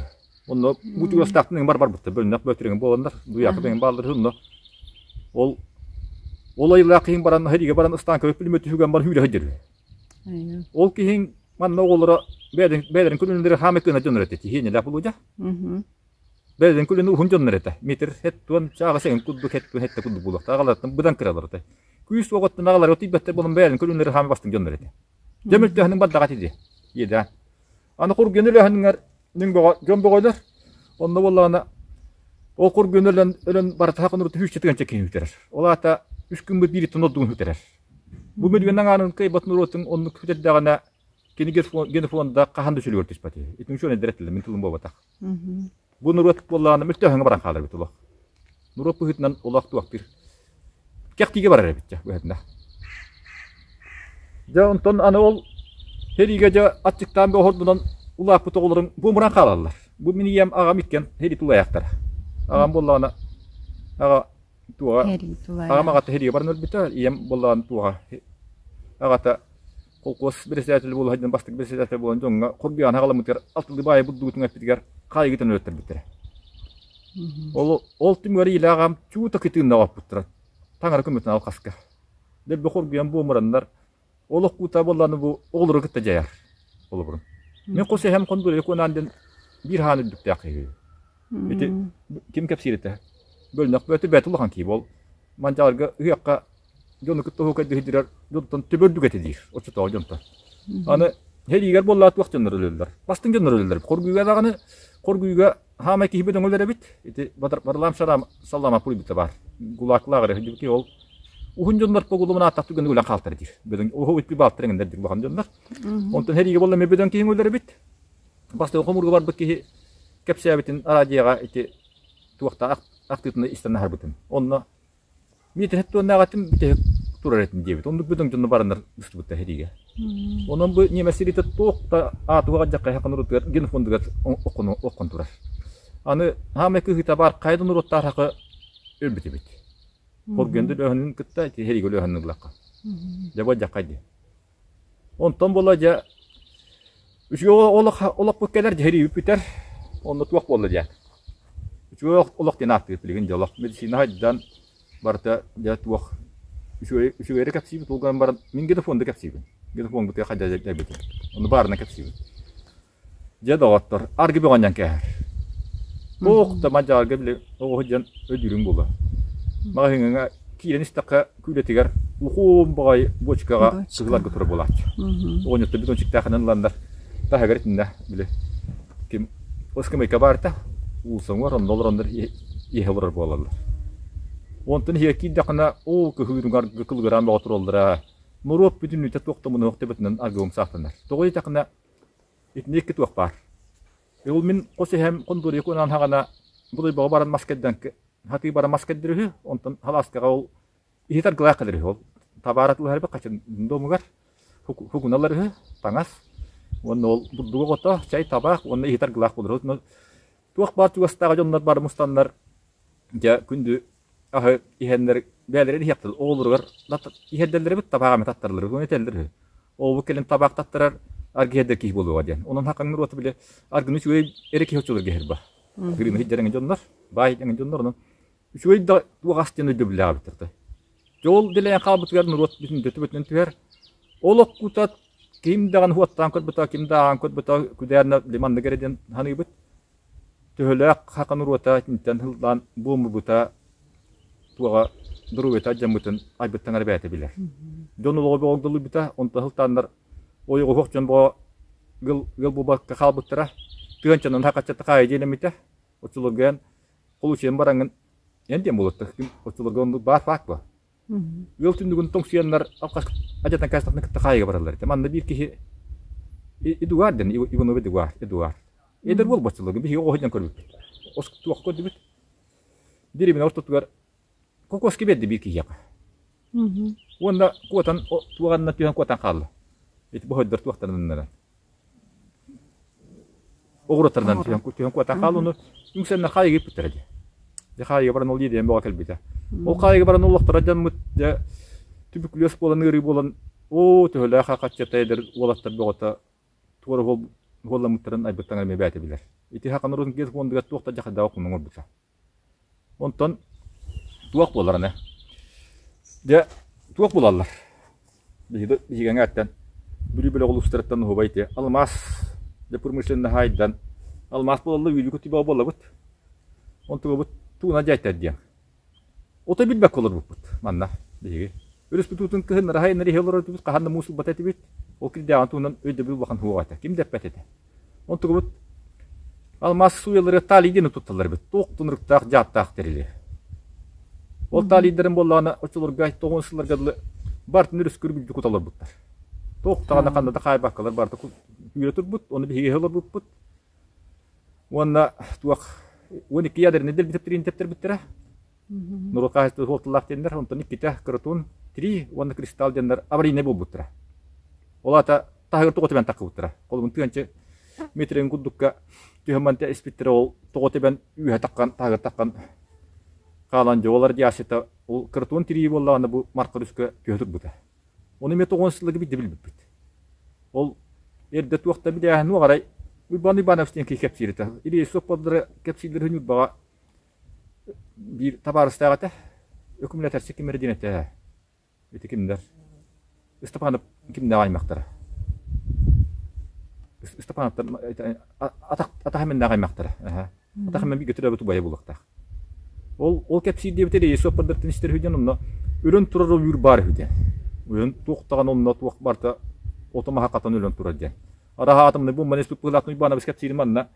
Онно бу чугастаахтын бар барбыттар. Бөлүнэх бөтүрүҥ буоланнар, дуйаакы бэйэҥ бааллар онно. Ол ол айылаах киһиҥ баран сэриигэ баран ыстаан көрүп билимэт түһүгэн бар хүүрэ сылдьар. Ол киһиҥ манна оҕолоро бэйэлэрин күнүннэри хаамы кына дьоннор этэ. Тиһиэнэлээх булуодьа. Бэйэлэрин күлүн уһун дьоннор этэ. Метр хеттуон чааҕа сэгин курдук хеттуон хетте курдук буолуохтаах аҕаларыттан быдан кыралар этэ. Күүс уоҕуттан аҕалары тиийбэттэр буолан бэйэлэрин күлүннэри хаамы бастыҥ дьоннор этэ. Дьэ мөлтөһүнүн бардаҕа ити иэдээн. Аны кургуйан өлөөһүнүгэр нүҥ бөҕө дьон бөҕөлөр. Онно буоллаҕына ол кургуйан өлөн өлөн барыта хакынуруту сүүсчэ тыһыынча киһи сүтэрэр. Ол аата үс күммүт биириттэн ордугун сүтэрэр. Бу мөлүйүөн аҥаарын кыайбат норуотун оннук сүтэрдэҕинэ кини генофонда хаһан да сүлүгэр түспэт. Итин үчүгэй этилэр мин тылым буолбатах. Бу норуот буоллаҕына мөлтөөһүҥҥэ баран хаалар эбит олох. Норуот быһыытынан олох туохтуур. Кэхтиигэ барар эбит дьэ быһыытынан. Дьэ онтон аны ол сэриигэ дьэ аччыктаан бөҕө улааппыт оҕолорун буомуран хаалаллар. Бу мин ийэм аҕам иккиэн сэрии тулаайахтара. Аҕам буоллаҕына аҕа туоҕа аҕам аҕата сэриигэ баран өлбүтэ, ийэм буоллаҕына туоҕа аҕата Холкуос председателэ буола сылдьан бастакы председатель буолан дьоҥҥо хоргуйаан аҕаламмытыгар алтылыы баайы бурдугутун эппитигэр хаайыгытан өлөттөрбүттэрэ. Ол ол түмүгэр ийэлээх аҕам чуута кытыынна оппуттара. Таҥара көмөтүн алҕаска. Дэлби хоргуйан буомураннар олох куута буоллааны бу оҕолору кытта дьайар. Холобурун. Мин хос эһэм Хондура Куонаан диэн биир хаан үрдүктээх киһи. Ити ким кэпсиир этэ? Бөлнөх бөтө бэт улахан киһи бол. Мандьаларга ыһыахха дьону кытта оһуокайдыһыдырар дьонтон төбө үрдүк этэ диир оччотооҕу дьонтон. Аны сэриигэр буоллаа туох дьоннор өлөллөр. Бастыҥ дьоннор өлөллөр. Хоргуйга даҕаны хоргуйга хаамай киһи бөдөҥ өлөр эбит. Ити Барлаам Шарам Саллама пуйбута бар. Гулаклаах эрэ сылдьыбыт ол уһун дьоннор погулумун ааттах түгэн өлөн хаалтар диир. Бөдөҥ оһо үппү баалтар эҥиннэр диир улахан дьоннор. Онтон сэриигэ буолла эмиэ бөдөҥ киһи өлөр эбит. Бастакы хомуурга барбыт киһи кэпсээбитин араадьыйаҕа ити туохтаах ахтыытын истэн аһарбытым. Онно Миэтэ туоннааҕытын бүтэһик турар этим диэбит. Оннук бөдөҥ дьонно бараннар ыстыбыттар сэриигэ. Онон бу ньиэмэс сэриитэ туох да аатыга дьахха ханурутугар генофондугар окхон турар. Аны хаамай кыһыыта баар хайа да норуоттаар хакы өлбүт эбит. Хоргенды өлөһүнүн кытта ити сэриигэ өлөһүнүн ыллахха. Дьэ бу дьаххай дии. Онтон буола дьэ үчүгэй олох олохпут кэлэр дьэ бүтэр. Онно туох буолла диэн. Үчүгэй олох диэн ааттыыр билигин дьэ олох. Медицина хайдан барыта дьэ туох. Үчүгэй үчүгэйи кэпсиибит, ол гынан баран мин генофонду кэпсиибин. Генофоҥҥутугар хайдах дьайбытын. Ону баарына кэпсиибин. Дьэ доҕоттор, аргы бөҕөннөн кээһэр. Туох да мадьаарга били оҕо сылдьан өйдүүрүҥ буолуо. Маҕаһыыҥҥа киирэн истэххэ күүлэтигэр улахан баҕайы буочукаҕа кыһыл аргы турар буолааччы. Оҕонньоттор бидончиктаахынан ыланнар таһыгар итиннэ били ким ыскамыйка баар этэ уулуссаҥар онно олороннор иһэ олорор буолаллар. Онтон иһигэр киирдэххинэ ол кыһыырыҥ аргы кылыгыраан бөҕө тураллара. Норуот бүтүннүүтэ туох да мунуох төбөтүнэн аргы умсаахтанар. Тоҕо диэтэххинэ итини икки туох баар. Ол мин хос эһэм Хондуоруйа кунаан хаҕана Будуйбаҕа баран мас кэрдэн хатыы баран мас кэрдэр үһү, онтон халааскаҕа ол иһит аргылаах кэлэр үһү. Ол табаар атыылаһар эбит хачын домугар хугуналар үһү, таҥас уонна ол бурдуга оҕото, чай, табаах уонна иһит аргылаах буолар. Туох баар чугастааҕы дьоннор бары мустаннар дьэ күндү аһы иһэннэр бэйэлэрин иһиэхтэр оҕолоругар иһэрдэллэрбит табаах эмэ таттараллар уонна этэллэр үһү. Оҕобут кэлин табаах таттарар аргы иһэрдэр киһи буолуоҕа диэн. Онон хакаҥнар уота били аргыны үчүгэй эрэ киһи оччолорго иһэр ба. Гырыыны иһдэр дьоннор, баай эҥин дьоннор онон үчүгэй да туох ас диэн өйдөбүллээх эбиттэр. Дьэ ол дэлэйэн хаалбытыгар норуот бүтүн төбөтүнэн түһэр. Ол оккута ким даҕаны уоттаан көрбөтө, ким да ааҕан көрбөтө, күдээринэ маннык эрэ диэн саныыбыт. Төһөлөөх хака норуота итинтэн сыллаан буомурбута туоҕа доруобуйата алдьаммытын айбыттан эрэ бэйэтэ билэр. Дьон олоҕо бөҕө долуйбута, онтон сылтааннар ойоҕоһуох дьон бөҕө ыал, ыал буолбакка хаалбыттара. Тыанчанан хакаччата хаайы дьиэлэммитэ. Оччолорго эн холучуйан бараҥҥын эн диэн буолуттар. Оччолорго оннук баар факт буо. Ыал түннүгүн тоҥсуйаннар алҕас адьатан кээстэхтэрин кытта хаайыга бараллар этэ. Манна биир киһи Эдуард диэн Иванов Эдуард, Эдуард. Эдэр буол боччуларга биһиги оҕо сылдьан көрбүппүт. Ос туох көрдүбүт? Дэриэбинэ ортотугар кокоски биэрдэ биир киһиэхэ. Уонна куотан туоҕанна түһэн куотан хаалла. Ити бохойдор туохтарынан Оҕуруоттарынан түһэн түһэн куотан хаал ону үҥсэннэр хаайыга ыыппыттара дии. Дьэ хаайыга баран ол иэдээн бөҕө кэлбитэ. Ол хаайыга баран олохторо дьаммыт дьэ түбүклүөс буолан ыарыы буолан оо төһөлөөх хаччата эдэр уолаттар бөҕөтө туора уолламмыттарын айбыттан эмиэ бэйэтэ билэр. Ити хахан урут гез фондугар туох да дьахайдаах окунуҥ орбута. Онтон туох буолар аны? Дьэ, туох булаллар? Биһиги биһиги эҥээттэн Бүлүү бөлөх улуустарыттан уһубай ити алмаас дьэ промышленноһа айдан алмаас буолаллар үүрүү көтүбэҕэ буолабыт. Онтугабыт тууна дьайтар диэн. Ото билбэккэ олорбуппут манна биһиги. Өрүспүт уутун кыһыннары хайыннары иһэ олорор этибит, хаһан да муус ылбат этибит. Ол кирдээҕин туһунан өйдөбүл улахан суох этэ. Ким да эппэт этэ. Онтугубут алмаас сууйалары талий диэни тутталлар эбит. Туох тунуруктаах дьааттаах тэрили. Ол талийдарын буоллаҕына оччолорго тоҕун сылларга дылы бартын өрүскүр бүлдү кута олорбуттар. Туох даҕаны ханна да хаайбаккалар барыта күүрэ турбут, ону биһиги иһэ олорбуппут. Уонна туох 12 ядернай дэлби тэптэрин тэптэрбиттэрэ. Норуот хаһаайыстыбата суолталаах диэннэр, онтон иккитэ Кротон 3 уонна Кристалл диэннэр аварийнай буолбуттара. Ол аата таһыгар тоҕо тэбэн таххыбыттара. Холобун тыанчы метрин курдукка түһэн манта испиттэрэ ол тоҕо тэбэн үөһэ таххан таһыгар таххан хаалан дьэ ол радиацията ол Кротон 3 буоллаҕына бу Марха өрүскэ түһэ турбута. Ону эмиэ тоҕуон сылларга биирдэ билбиппит. Ол эрдэ туох да билээһин арай Уйбаан Уйбаанович диэн киһи кэпсиир этэ. Или суоппалары кэпсииллэр Ньурбаҕа биир табаарыстаах этэ. Өкүмүлэтэрчи ким эрэ диэн этэ. Ити кимнэр? Ыстапаанап кимнээх аймахтара? Ыстапаанаптар атах атах эминнээх аймахтара. Атах эмэн бииргэ төрөөбүт убайа буолуохтаах. Ол ол кэпсиир диэбитэ эрэ суоппардартан истэр үһү диэн онно өлөн турар ойуур баар үһү диэн. Өлөн туох даҕаны онно туох барыта ото маһа хатан өлөн турар диэн. Араһаатымны бу маны быһылаах Уйбаанабыс кэпсиирим манна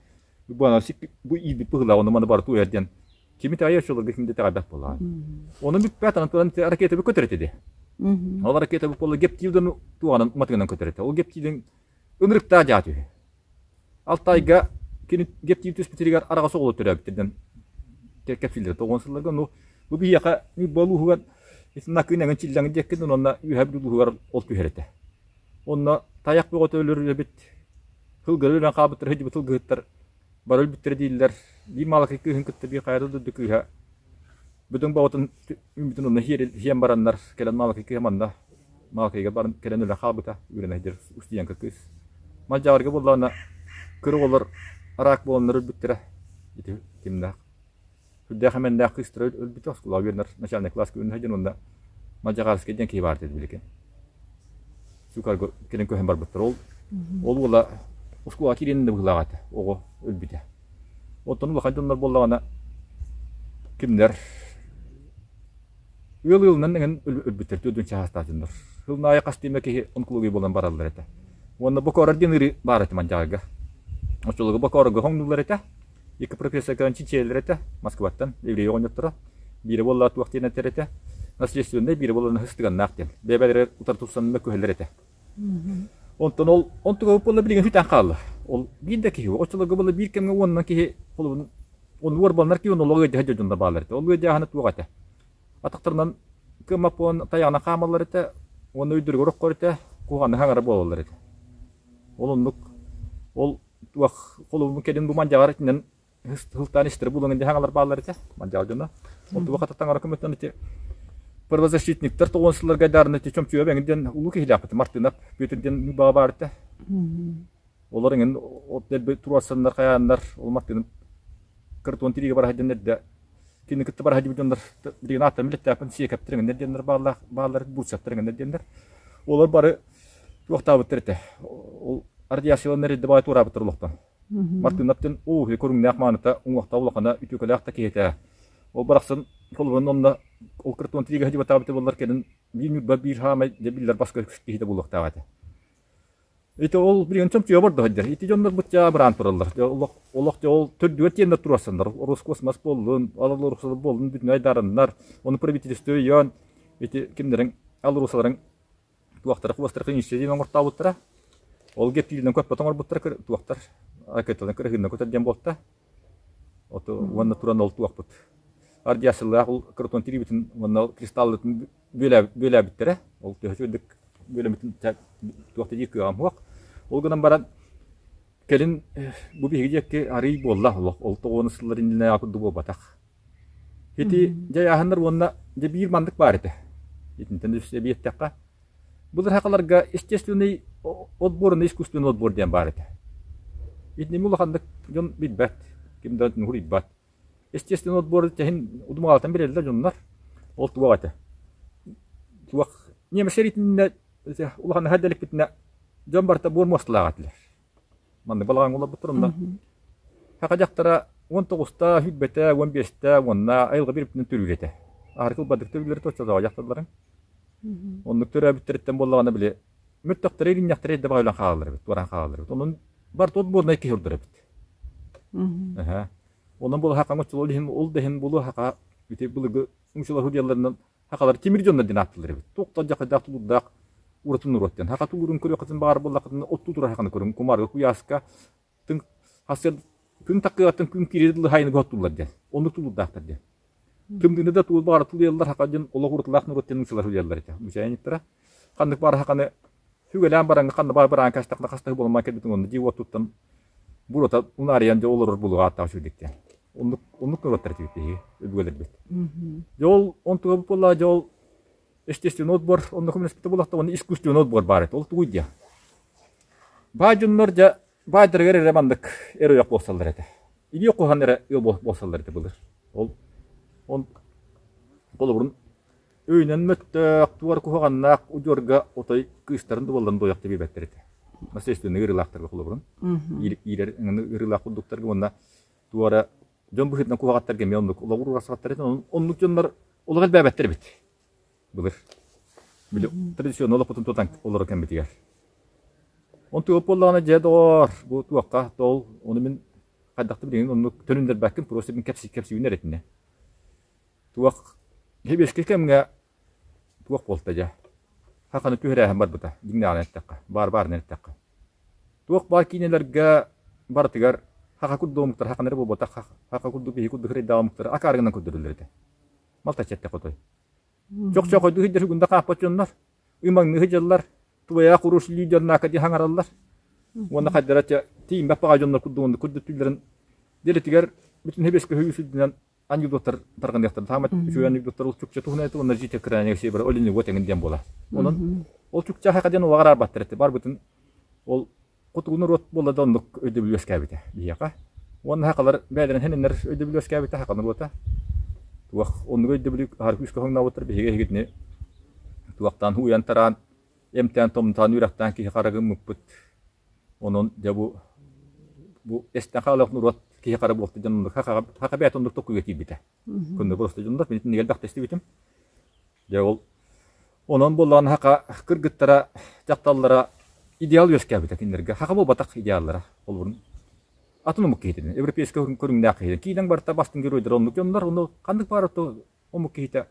Уйбаанабыс бу иирбит быһылаах ону маны барыта уйар диэн кими итэҕэйэр оччолорго ким да итэҕэйбэт буоллаҕа. Ону бүппэт анан туран ракетабы көтөр этэ дии. Ол ракета буолла гептилден туоҕанан уматыгынан көтөр этэ. Ол гептилин ынырыктаах дьаат үһү. Алтайга кини гептил түспүтүгэр араҕас оҕолор төрөөбүттэринэн кэпсииллэр тоҕуон сылларга ну бу биһиэхэ Ньурба улууһугар итиннакыын эҥин чиллэҥин диэккин онно Үөһээ Бүлүү улууһугар ол түһэр этэ. Онно тайах бөҕөтө өлөр эбит. Сылгы өлөн хаалбыттар сылдьыбыт сылгыһыттар бары өлбүттэрэ дииллэр. Биир маалыкай кыыһын кытта биир хайа да дойду кыыһа бөдөҥ баҕатын үүммүтүн онно сиэн бараннар кэлэн маалыкай кыыһа манна маалыкайга баран кэлэн өлөн хаалбыта үөрэнэ сылдьар устудьуонка кыыс. Малдьаҕарга буоллаҕына кыра оҕолор араак буоланнар өлбүттэрэ ити кимнээх сүрдээх эмэннээх кыыстара өлбүтэ оскуолаҕа үөрэнэр начальнай кылааска үөрэнэ сылдьан уонна. Мадьаҕарскай диэн киһи баар диэн билигин. Сукарга кэлин көһөн барбыттар. Ол ол уола оскуолаҕа киириэн да быһыылаах этэ, оҕо өлбүтэ. Оттон улахан дьоннор буоллаҕына кимнэр ыал ыалынан эҥин өлбүттэр 40 саастаах дьоннор. Сылын аайы хас тиэмэ киһи онкология буолан бараллар этэ. Уонна бокорор диэн ыарыы баар этэ Мандьаҕарга. Оччолорго бокорорго хоҥнуллар этэ. Икки профессор кэлэн чинчийэллэр этэ Москваттан, еврей оҕонньотторо. Биирэ буолла туох диэн этэр этэ, наследственнай, биирэ буолла сыстыганнаах диэн. Бэйэ-бэйэлэригэр утары тупсан мөккүһэллэр этэ. Онтон ол онтуга буолла билигин сүтэн хаалла. Ол биир да киһи оччолорго буолла биир кэмҥэ уонунан киһи холобун он уорбаланар киһи он олоҕу ыалдьаһа дьонно бааллар этэ. Ол ыалдьааһына туох этэ? Атахтарынан кыаммаппын тайаҕынан хаамаллар этэ уонна өйдөрүгэр оххор этэ, куһаҕаны хаҥара буолаллар этэ. Ол оннук ол туох холобун кэлин бу мандьаҕар итинэн сылтаан истэр булан дьаһаҥалар бааллар этэ мандьаҕар дьоно. Ол туох таҥара көмөтүнэн ити правозащитниктар тоҕуон сылларга даарына ити чөмчүө бэҥин диэн улуу киһилээхпит Мартынов Петр диэн баҕа баар этэ. Олор иҥин от дэлби туруорсаннар хайааннар ол Мартынов кыртуон тириигэ бара сылдьан эрдэ Кини кытта бара сылдьыбыт дьоннор билигин ааттарын билэттээхпин сиэкэптэр эҥиннэр диэннэр бааллаах бааллар бурцевтар эҥиннэр диэннэр. Олор бары туохтаабыттар этэ. Ол радиацияланнар эрдэ баҕайы туораабыттар олохтон. Мартынаптын уу көрүҥнээх мааныта уҥуохтаах улахана үтүөкэлээх да киһи этэ. Ол барахсан холобурун онно ол кыртуон тириигэ сылдьыбатаабыта буоллар кэлин биир Ньурба биир хаамай дьэ биллэр баска киһитэ буолуохтаах этэ. Ити ол билигин чөмчүйэ олордо сылдьар. Ити дьоннорбут дьэ абыраан тураллар. Дьэ олох олох дьэ ол төрдүгэр тиэннэр туруорсаннар, Роскосмос буоллун, Алроса буоллун бүтүн айдаарыннар, ону правительство өйөөн ити кимнэриҥ Алросаларын туохтара куостара комиссия диэн оҥортообуттара. Ол гептилинэн көппөт оҥорбуттара туохтар ракеталарын кырыһыынна көтөр диэн буолта. Ото уонна туран ол туохпут. Ардиасылаах ол кротон тириибитин уонна кристаллытын бүөлээбиттэрэ. Ол төһө үчүгэйдик бүөлэммитин туох да диир кыаҕым суох. Ол гынан баран кэлин бу биһиги диэки арыый буолла олох. Ол тоҕуону сыллар иннинээҕи курдук буолбатах. Ити дьайааһыннар уонна дьэ биир маннык баар этэ. Итинтэн үс эбиэттэххэ былыр сахаларга естественный отбор уонна искусственный отбор диэн баар этэ. Итини улаханнык дьон билбэт, ким да нуһуруйбат. Естественный отбор тэһин удумаҕалтан билэллэр дьоннор. Ол туох этэ? Туох немец сэриитиннэ улахан дэликпитинэ дьон барыта буор муосталаах этилэр. Маннык балаҕаҥҥа олорбуттар онно. Саха дьахтара 19-та, 20-тэ, 15-тэ уонна айылҕа биирбитинэн төрүүр этэ. Аһары кылбардык төрүүллэр этэ оччотооҕу дьахталларын. Оннук төрөөбүттэриттэн буоллаҕына били мөлтөхтөрө иринньэхтэрэ эрдэ баҕайы хаалаллар эбит, туораан хаалаллар эбит. Онон барыта отборнай киһи ордор эбит. Эһэ. Онон буола хакаҥ оччолор иһин ол да иһин буолуо хака ити былыргы уҥсулар судьяларынан хакалар тимир дьоннор диэн ааттыыллар эбит. Туохтан дьахайдаах тулуурдаах ураты норуот диэн. Хака тулуурун көрүөххүтүн баҕар буоллаххытына оттуу турар хаканы көрүҥ. Кумаарга куйааска тыҥ хасыар күн такыаттан күн киирэр дылы хайыны оттууллар диэн. Оннук тулуурдаахтар диэн. Тымныыны да тулуур баҕар тулуйаллар хака диэн олох уратылаах норуот диэн уҥсулар судьялар этэ. Мучайниттара. Ханнык баар хаканы Сүгэлээн бараҥҥа ханна баар бараан кэстэххинэ хастаһыы буолан кэлбитиҥ онно дии уоттуттан буруота унаарыйан дьэ олорор булуга ааттаах үчүгэйдик Оннук оннук норуоттар этибит биһиги өбүгэлэрбит. Дьэ ол онтуга буоллаҕа дьэ ол естественный отбор онно көмөлөспүтэ буоллахта уонна искусственный отбор баар этэ. Ол тугуй диэ? Баай дьоннор дьэ баайдарыгар эрэ маннык эр ойох буолсаллар этэ. Илии куһан эрэ ыал буолсаллар этэ былыр. Ол он холобурун Өйүнэн мөттөөх, туор куһаҕаннаах удьуорга отой кыыстарын да буолларын дуойах да биэрбэттэр этэ. Наследственный ыарыылаахтарга холобурун. Иирэр ыарыылаах курдуктарга уонна туора дьон быһыытынан куһаҕаттарга эмиэ оннук олоҕур урасхаттар этэ. Оннук дьоннор олох элбээбэттэр эбит. Былыр. Били традиционно олохпутун тутан олоро кэммитигэр. Онтуга буоллаҕына дьэ доҕоор, бу туохха тоол, ону мин хайдах да билигин оннук төнүннэрбэккин, просто мин кэпсиибин эрэ итиннэ. Туох сэбиэскэй кэмҥэ туох буолта дьэ? Хаханы түһэрээһин барбыта, дьиҥнээҕинэн эттэххэ, баар-баарынан эттэххэ. Туох баар киинэлэргэ барытыгар хаха курдук омуктар хаханы эрэ буолбатах, хаха курдук киһи курдук эрэйдээх омуктары акаарыгынан көрдөрөллөр этэ. Малтаччы эттэххэ отой. Чохчоохойдуу сылдьар сүгүн да хааппат дьоннор, ымаҥныы сылдьаллар, твоя хороший лидер нака дии хаҥараллар. Уонна хайдара тиийиммэт баҕа дьоннор курдук оннук көрдөттүүллэрин дэлэтигэр бүтүн сэбиэскэй союз үрдүнэн анекдоттар тарҕаныахтара. Саамай үчүгэй анекдоттар ол чукча туһунан этэ уонна житель крайнего севера ол эҥин диэн буолар. Онон ол чукча хаха диэн улаҕар арбаттар этэ. Барбытын ол хотугу норуот буолла да оннук өйдөбүл үөскээбитэ биһиэхэ. Уонна хахалар бэйэлэрин хэниннэр өйдөбүл үөскээбитэ хаха норуота. Туох оннук өйдөбүлү аһар күүскэ хоҥнообуттар биһиги эһигитини. Туохтаан һууйан-тараан, эмтээн-томтоон, үөрэхтээн киһи хара гыммыппыт. Онон дьэ бу бу эстэн хаалыах норуот киһи хара буолта дьон оннук хаха бэйэтэ оннук токуйга киирбитэ. Көннө просто дьоннор мин итинник элбэхтэ истибитим. Дьэ ол онон буоллаҕына хаха кыргыттара, дьахталлара идеал үөскээбитэ кинилэргэ. Хаха буолбатах идеаллара холобурун атын омук киһитин, европейскай көрүҥнээх киһитин. Киинэн барыта бастыҥ геройдар оннук дьоннор, ону ханнык баар омук киһитэ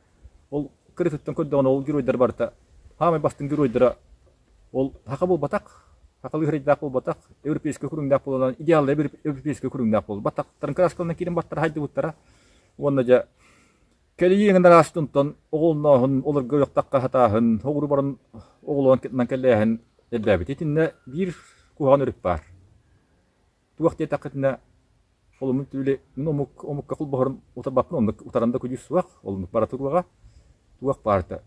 ол кырытыттан көрдөҕүнэ ол геройдар барыта саамай бастыҥ геройдара ол саха буолбатах, сахалыы сирэйдээх буолбатах, европейскай көрүҥнээх буолан идеаллыы европейскай көрүҥнээх буолбатах. Баттахтарын кырааскаланан киирэн баттара хайдыбыттара. Уонна дьэ кэлии араастынтан оҕолоннооһун, олорго үөхтахха хатааһын, оҕуру баран оҕолонон кэллээһин элбээбит. Итиннэ биир куһаҕан өрүт баар. Туох диэтэххитинэ, холумун түүлэ мин омук омукка холбоһорун утарбаппын, оннук утаран да күдьүс суох, ол бара туруоҕа. Туох баарта.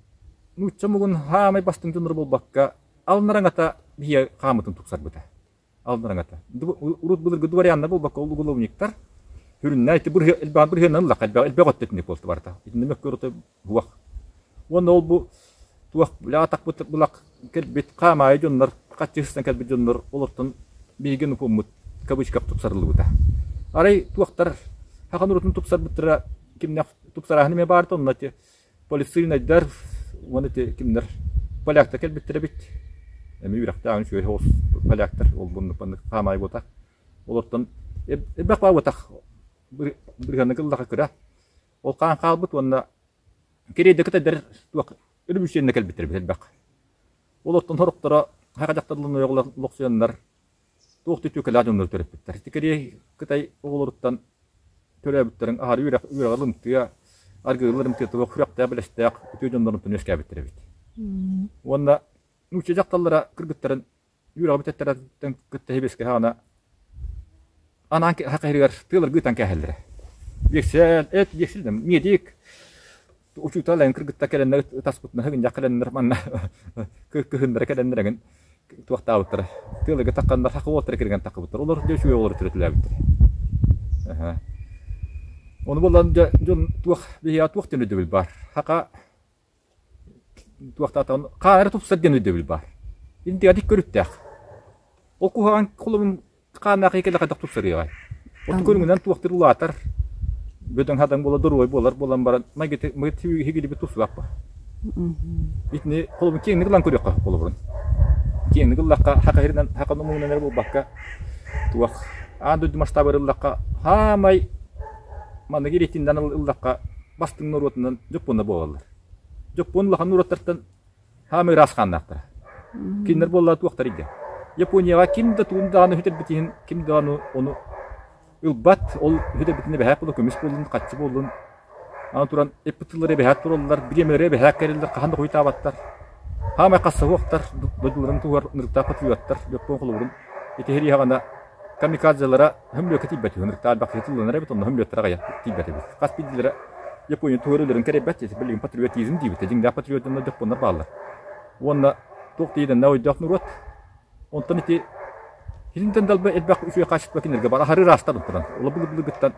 Нуучча омугун хаамай бастыҥ дьонноро буолбакка, алнараҥата биһиэ хаамытын тупсарбыта. Алнараҥата. Урут былыргы дворяннар буолбакка, ол уголовниктар сүрүннээн ити элбэҕин бырыһыаннан ыллахха элбэх элбэх өттө итинник буолта барыта. Итиннэ мөккүөр буох. Уонна ол бу туох атахпыт былах кэлбит хаамаайы дьоннор, хаччы сыстан кэлбит дьоннор олортон биһиги нупуммут кавычках тупсарыллыбыта. Арай туохтар хахан урутун тупсарбыттара кимнэх тупсарааһын эмиэ баарта онно ити полицейнайдар уонна ити кимнэр поляктар кэлбиттэр эбит. Эми үрэхтээҕин үчүгэй соҕус поляктар ол буннук маннык хаамаайы буотах. Олортон элбэх баабатах бырыһыаннык ыллаха кыра. Ол хаан хаалбыт уонна кириэйдэ кытайдар туох өрөбүүсүйэннэ кэлбиттэр эбит элбэх. Ол оттон сорохторо саха дьахталларын олохсуйаннар туох түтүөкэлээх дьоннору төрөппүттэр. Ити кэриэй Кытай оҕолоруттан төрөөбүттэрин аһары үөрэх үөрэҕи ылымтыа, аргыылар ылымтыа туох сүрэхтээх-бэлэстээх үтүө дьоннорунтан үөскээбиттэр эбит. Уонна нуучча дьахталлара кыргыттарын үөрэҕи бүтэттэриттэн кытта һибискэ хаҕана анаан хахыһырыгар тыаларга ыытан кээһэллэрэ. Биэксэл, эт биэксэл медик, учуутал эҥин кыргытта кэлэннэр ытаспытына һыгынньах кэлэннэр манна кыһыннара кэлэннэр эҥин туохтаабыттара. Тыаларга тахханнар хахы уолтара киргэн таххыбыттар. Олор дьэ үчүгэй олору төрөтүлээбиттэр. Ону буолан дьэ дьон туох биһиэхэ туох диэн өйдөбүл баар. Хака туохтаатаҕын хаара тупсар диэн өйдөбүл баар. Интигаtik көрүттээх. Ол куһаҕан холобун хааннаах кэлэ хайдах тупсарыаҕай? Оту көрүҥүнэн туохтур улаатар, бөдөҥ хадаҥ буола доруобай буолар буолан баран майгыты хигилибит тупсубаппа. Итини холобун киэҥник ылан көрүөххэ холобурун. Киэҥник ыллахха хака сиринэн хака омугунан эрэ буолбакка туох аан дойду масштабыгар ыллахха хаамай маннык рейтингнэн ыллахха бастыҥ норуотунан дьоппуоннар буолаллар. Дьоппуон улахан норуоттартан хаамай ыраас хааннаахтара. Кинилэр буолла туохтар иде. Японияҕа ким да тугун даҕаны сүтэрбит иһин ким даҕаны ону ылбат, ол сүтэрбитин эбэһээт буолла, көмүс буоллун, хаччы буоллун. Аны туран эппит тыллары эбэһээт тураллар, бириэмэлэри эбэһээт кэлэллэр, хаһан да хойутаабаттар. Хаамай хасса суохтар, дойдуларын туһугар ынырыктаах патриоттар, дьоппуон холобурун ити иһэҕинэ камикадзелара хөмлүөккэ тиийбэт үһү, ынырыктаах элбэх киһи тылланар эбит, онно хөмлүөттэрэ аҕыйах тиийбэт эбит. Хас биирдиилэрэ Япония туһугар өлөрүн кэрэйбэт, билигин патриотизм диибит, дьиҥнээх патриот дьоннор дьоппуоннар бааллар. Уонна туох да иэдэннээх өйдөөх норуот. Онтон ити итинтэн далба элбэх үчүгэй хаачыстыба кинилэргэ бар аһары ыраастан туран, ола былыр-былыргыттан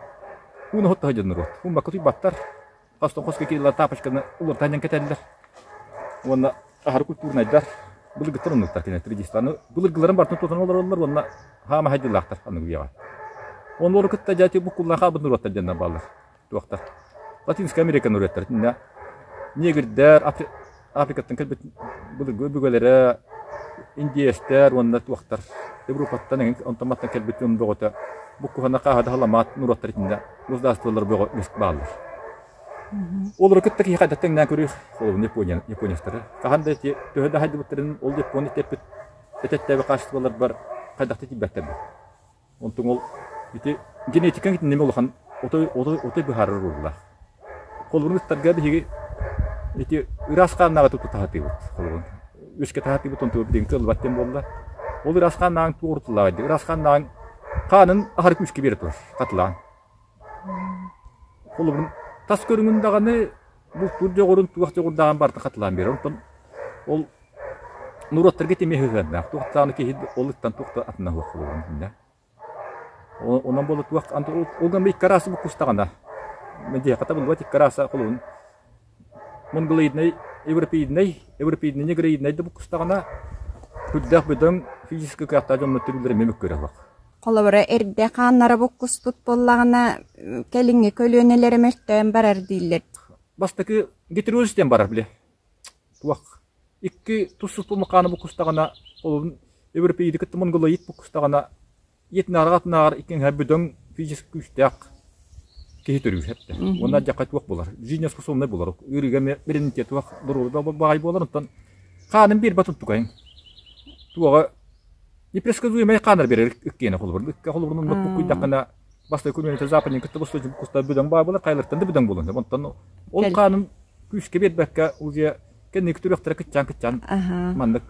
ууну хотто сылдьар норуот. Ууммакка утуйбаттар, хостон хоско киирэллэр тапочканы уларытан кэтэллэр. Уонна аһары культурнайдар былыргыттан оннуктар кинилэр традициялары былыргыларын барытын тутан олороллор уонна хаама хайдыылаахтар аныгы үйэҕэ. Оннуору кытта дьэ буккуллан хаалбыт норуоттар диэннэр бааллар. Туохтар. Латинскай Америка норуоттара итиннэ негрдэр, Африкаттан кэлбит былыргы өбүгэлэрэ, индиэстэр уонна туохтар Европаттан эҥин онтон мантан кэлбит дьон бөҕөтө буккуһана хааһы да халамаат норуоттар итиннэ государстволар бөҕө бааллар. Олору кытта киһи хайдах тэҥнээн көрүөх холобун Япония, японецтары. Хаһан да ити төһө да хайдыбыттарын ол Япония тэппит этэттээби хаачыстыбаларбар хайдах да тиийбэттэр бу. Онтон ол ити генетикаҥ итиннэ улахан отой отой отой быһаарар оруоллаах. Холобурун ыттарга биһиги ити ыраас хааннааҕы туту таһатыыбыт. Холобурун үскэ таһатыыбыт онтугар билигин кыаллыбат диэн буолла. Ол ыраас хааннааҕыҥ туох урутуллааҕый дии. Ыраас хааннааҕыҥ хаанын аһары күүскэ биэрэ турар хатылаан. Холобурун тас көрүҥүн даҕаны бултуур дьоҕурун туох дьоҕурдааҕын барытын хатылаан биэрэр. Онтон ол норуоттарга ити эмиэ сыһыаннаах. Туох даҕаны киһи ол ыттан туох да атына суох холобурун итиннэ. Онон буола туох ол гынан икки арааса буккустаҕына, дьиэхэ табыллыбат икки арааса холобурун монголоиднай европеиднай, европеиднай негроиднай да буккустаҕына сүрдээх бөдөҥ физическэй кыахтаах дьоннор төрүүллэрэ эмиэ мөккүөрэ суох. Холобура, эрдэ хааннара буккуспут буоллаҕына, кэлиҥҥи көлүөнэлэрэ мөлтөөн барар дииллэр. Бастакы гетероз диэн барар били. Туох икки тус-туспа хааны буккустаҕына, ол европеиды кытта монголоид буккустаҕына Ийэтинээҕэр иккиҥ бөдөҥ физически күүстээх киһи төрүүр эптэ. Уонна дьахха туох буолар? Жизнеспособнай буолар. Ыарыыга бэриммитэ туох доруобуйа баҕай буолар. Онтон хаанын биэрбэт онтукайын. Туоҕа непредсказуемай хаанар берер иккиэнэ холобур. Икки холобурун буккуйдаххына бастакы күнүнэ западник кытта босточу куста бөдөҥ баа буолар, хайлартан да бөдөҥ буолан. Онтон ол хаанын күүскэ биэрбэккэ уже кэнники төрүөхтэрэ кыччаан-кыччаан маннык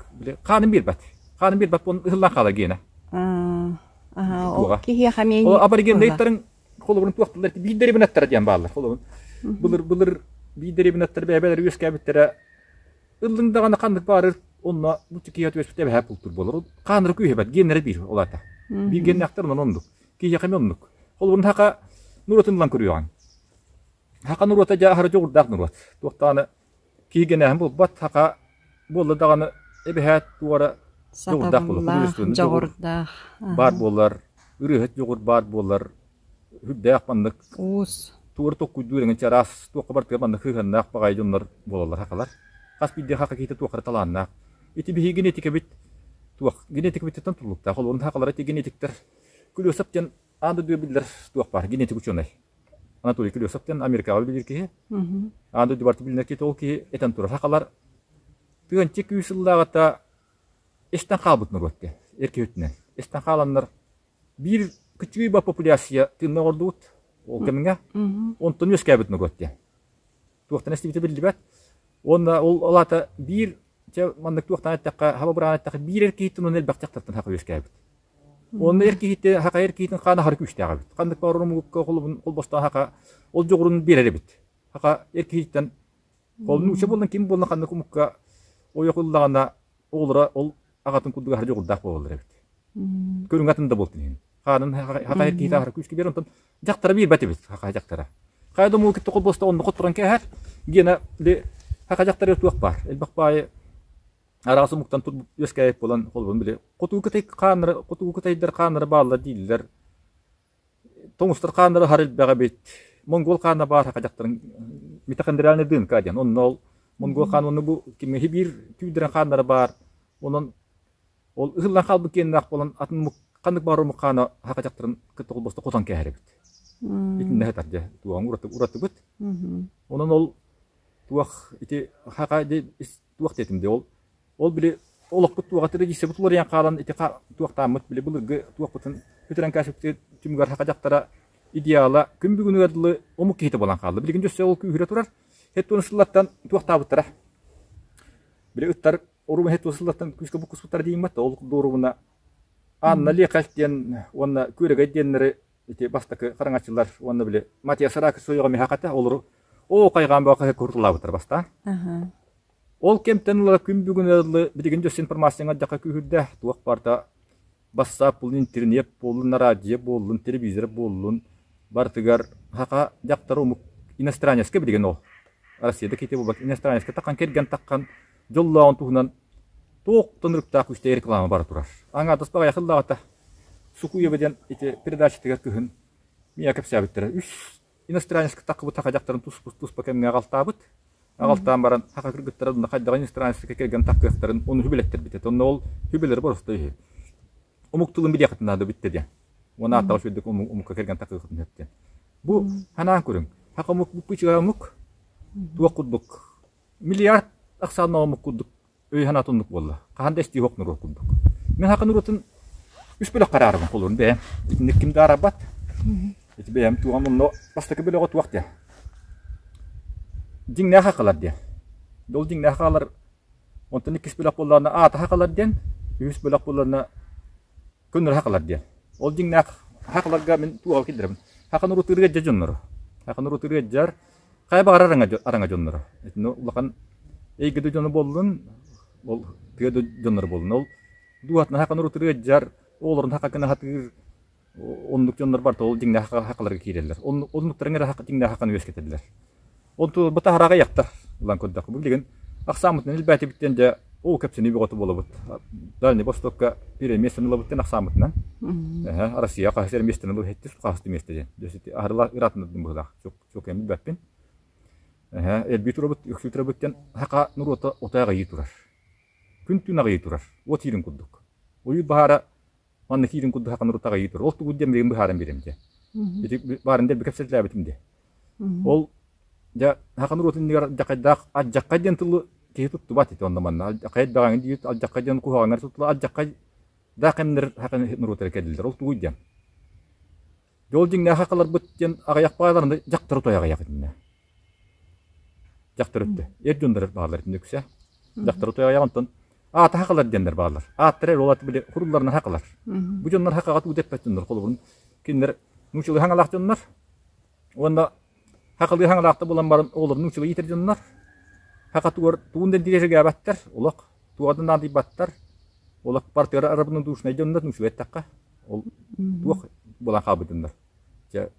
хаанын биэрбэт. Хаанын биэрбэт буолан ыһыллан хаалар гиэнэ. Ол киһиэхэ эмиэ Ол аборигеннайыттарын холобурун туохтулар биир дэриэбинэттэрэ диэн бааллар. Холобурун былыр былыр биир дэриэбинэттэр бэйэбэлэр үөскээбиттэрэ ыллыҥ даҕаны ханнык баарыр онно бу киһи түөспүт эбэһэ бултур буолар. Хааннара күүһэбэт геннэрэ биир ол аата. Биир геннээхтэр онон оннук. Киһиэхэ эмиэ оннук. Холобурун хака нуруотун ылан көрүөҕүҥ. Хака нуруота дьэ аһара дьоҕурдаах нуруот. Туохтааны Киһи гэнээһин булбат, хака буолла даҕаны эбэһээт туора дьоҕурдаах буолар, Сатабыллаах, художественный дьоҕур дьоҕурдаах. баар буолар, ырыаһыт дьоҕур баар буолар, үрдээх маннык Уус. туора толкуйдуур эҥин чараас туохха барытыгар маннык сыһыаннаах баҕайы дьоннор буолаллар хакалар. Хас биирдии хака киһитэ туох эрэ талааннаах. Ити биһиги генетикэбит туох генетикабытыттан тутулуктаах. Ол хакалара ити генетиктэр Күлүөсэп диэн аан дойдуга биллэр туох баар генетик учуонай. Анатолий Клёсов диэн Америкаҕа үлэлиир киһи. Аан дойду барыта билинэр киһи ол киһи этэн турар. Сахалар тыһыынча күүс сыллааҕыта эстэн хаалбыт норуот диэн, эр киһи өттүнэн. Эстэн хааланнар биир кыччыгый популяция тыынна оҕордубут ол кэмҥэ. Онтон үөскээбит норуот диэн. Туохтан эстибитэ биллибэт. Уонна ол ол аата биир чэ маннык туохтан эттэххэ, хаба быраан эттэххэ, биир эр киһиттэн уонна элбэх дьахтартан хака үөскээбит. Онно эр киһитэ хака эр киһитин хаана аһары күүстээх эбит. Ханнык баҕарар омукка холобун холбостоон хака ол дьоҕурун биэрэр эбит. Хака эр киһиттэн ол нуучча буоллун ким буоллун ханнык омукка ойох ыллаҕына оҕолоро ол аҕатын курдук аһары дьоҕурдаах буолаллар эбит. Көрүҥ атын да буолтун иһин. Хаанын хака эр киһитэ аһары күүскэ биэр онтон дьахтара биэрбэт эбит хака дьахтара. Хайа да омугу кытта холбоста онно хотторон кээһэр. Гена хака дьахтарыгар туох баар? Элбэх баайы Араас омуктан турбут үөскээбит буолан, холобурун били хотугу кытай хааннара, хотугу кытайдар хааннара бааллар дииллэр. Тоҥустар хааннара аһар элбэх эбит. Монгол хаана баар саха дьахтарын митохондриальный ДНК диэн. Онно ол монгол хаан уонна бу кимҥэ биир түүрдэрин хааннара баар. Онон ол ыһыллан хаалбыт киэннээх буолан атын омук ханнык баар омук хаана саха дьахтарын кытта холбосто хотон кээһэр эбит. Итиннэ сытар дьэ туоҕун уратыбыт. Онон ол туох ити хака туох диэтим дии ол ол били олохпут туоҕа традициябыт уларыйан хаалан ити туохтааммыт били былыргы туохпутун сүтэрэн кээспит түмүгэр саха дьахтара идеала күн бүгүнүгэр дылы омук киһитэ буолан хаалла. Билигин өссө ол күүһүрэ турар. Хеттуон сыллартан туохтаабыттара. Били ыттар орубун хеттуон сыллартан күүскэ буккуспуттара дииммат ол дуорубуна Анна Лехаль диэн уонна Күөрэгэй диэннэри ити бастакы хараҥаччылар уонна били Матиас Ракис ойоҕо миһахата олору оо хайҕаан баҕа куртулаабыттар бастаан. Ол кэмтэн ыла күн бүгүн ыалы билигин дьөс информацияҥа дьаха күүһүрдэ туох барыта бассаап буоллун, интернет буоллун, радио буоллун, телевизор буоллун барытыгар хаха дьахтар омук иностранецка билигин ол Россияда кити буолбат иностранецка таххан кэргэн таххан дьоллооҕун туһунан туохтан ырыктаах күүстээх реклама бара турар. Аҥаардас баҕайы хыллаҕата Сукуева диэн ити передачатыгар кыһын миэхэ кэпсээбиттэрэ. Үс иностранецка таххыбыт саха дьахтарын туспа кэмҥэ аҕалтаабыт. Аҕалтаан баран саха кыргыттара онно хайдаҕын иностранецка кэргэн таххыахтарын ону үбүлэттэрбит. Онно ол үбүлэри боростой үһү. Омук тылын билиэххитин наада бүттэ диэн. Уонна ааттаах үчүгэйдик омукка кэргэн таххыаххытын сөп диэн. Бу санаан көрүҥ. Саха омук бу үчүгэй омук туох курдук миллиард ахсааннаах омук курдук өй-санаа оннук буолла. Хаһан да эстии суох норуот курдук. Мин саха норуотун үс бөлөх хараарабын холуурун бэйэм. Итинник ким да араарбат. Ити бэйэм туоҕам онно бастакы бөлөҕө туох диэн. Дьиҥнээх хахалар диэн. Ол дьиҥнээх хахалар онтон иккис бөлөх буоллаҕына аата хахалар диэн, үһүс бөлөх буоллаҕына Көннөрү хахалар диэн. Ол дьиҥнээх хахаларга мин туоҕа киллэрэбин. Хаха норуот ырыа дьа дьонноро. Хаха норуот ырыа дьар хайа баҕарар араҥа дьонноро. Итини улахан эйгэ да дьоно буоллун, ол тыа да дьонноро буоллун. Ол дууһатынан хаха норуот ырыа дьар, оҕолорун хаха гына сатыыр оннук дьоннор барыта ол дьиҥнээх хахаларга киирэллэр. Оннуктарын эрэ дьиҥнээх хаханы үөскэтэллэр. Онту бу таһараҕа ыйахтар ылан көрдөххө. Бу билигин Ахсааммытынан элбээтибиттэн дьэ ол кэпсэни бөҕөтө буолабыт. Дальний Востокка пире миэстэни ылабыттан ахсааммытынан. Россия хаһыс эрэ миэстэни ылы хэттис хаһыс миэстэ диэн. Дьэ аһарыла ыраатынардым быһыылаах. Чук эми билбэппин. Элбии турабыт, үксүү турабыт диэн хака нуруота отой аҕыйыы турар. Күн-түүн аҕыйыы турар. Уот иирин курдук. Ойуур баһаара манна киирин курдук хака нуруота аҕыйыы турар. Ол тугу диэн билигин быһааран биэрэм дьэ. Ити баарын дэлби кэпсэтилээбитим дии. Ол дьэ хака нуруотун иннигэр алдьархайдаах алдьархай диэн тылы киһи туттубат ити онно манна алдьархай элбэҕиҥ диир алдьархай диэн куһаҕаннар туттулар алдьархай даах кэмнэр хака нуруотара кэллилэр. Ол тугуй диэн. Дьэ ол дьиҥнээх хахаларбыт диэн аҕыйах баҕаларына дьахтары той аҕыйах итиннэ. Дьахтар өттө. Эр дьоннор бааллар итиннэ үксэ. Дьахтары той аҕыйах онтон аата хахалар диэннэр бааллар. Ааттара эрэ ол аты били хурулларына хахалар. Бу дьоннор хахаҕа туу дэппэт дьоннор холобурун кинилэр нууччалыы хаҥалаах дьоннор уонна хахалыы хаҥалаахта буолан баран оҕолорун нууччалыы иитэр дьоннор хаха тугар тугун да интириэһиргээбэттэр олох туга да наадыйбаттар олох партияра равнодушнай дьоннор нууччалыы эттэххэ Ол туох буолан хаалбыт дьоннор? Дьэ,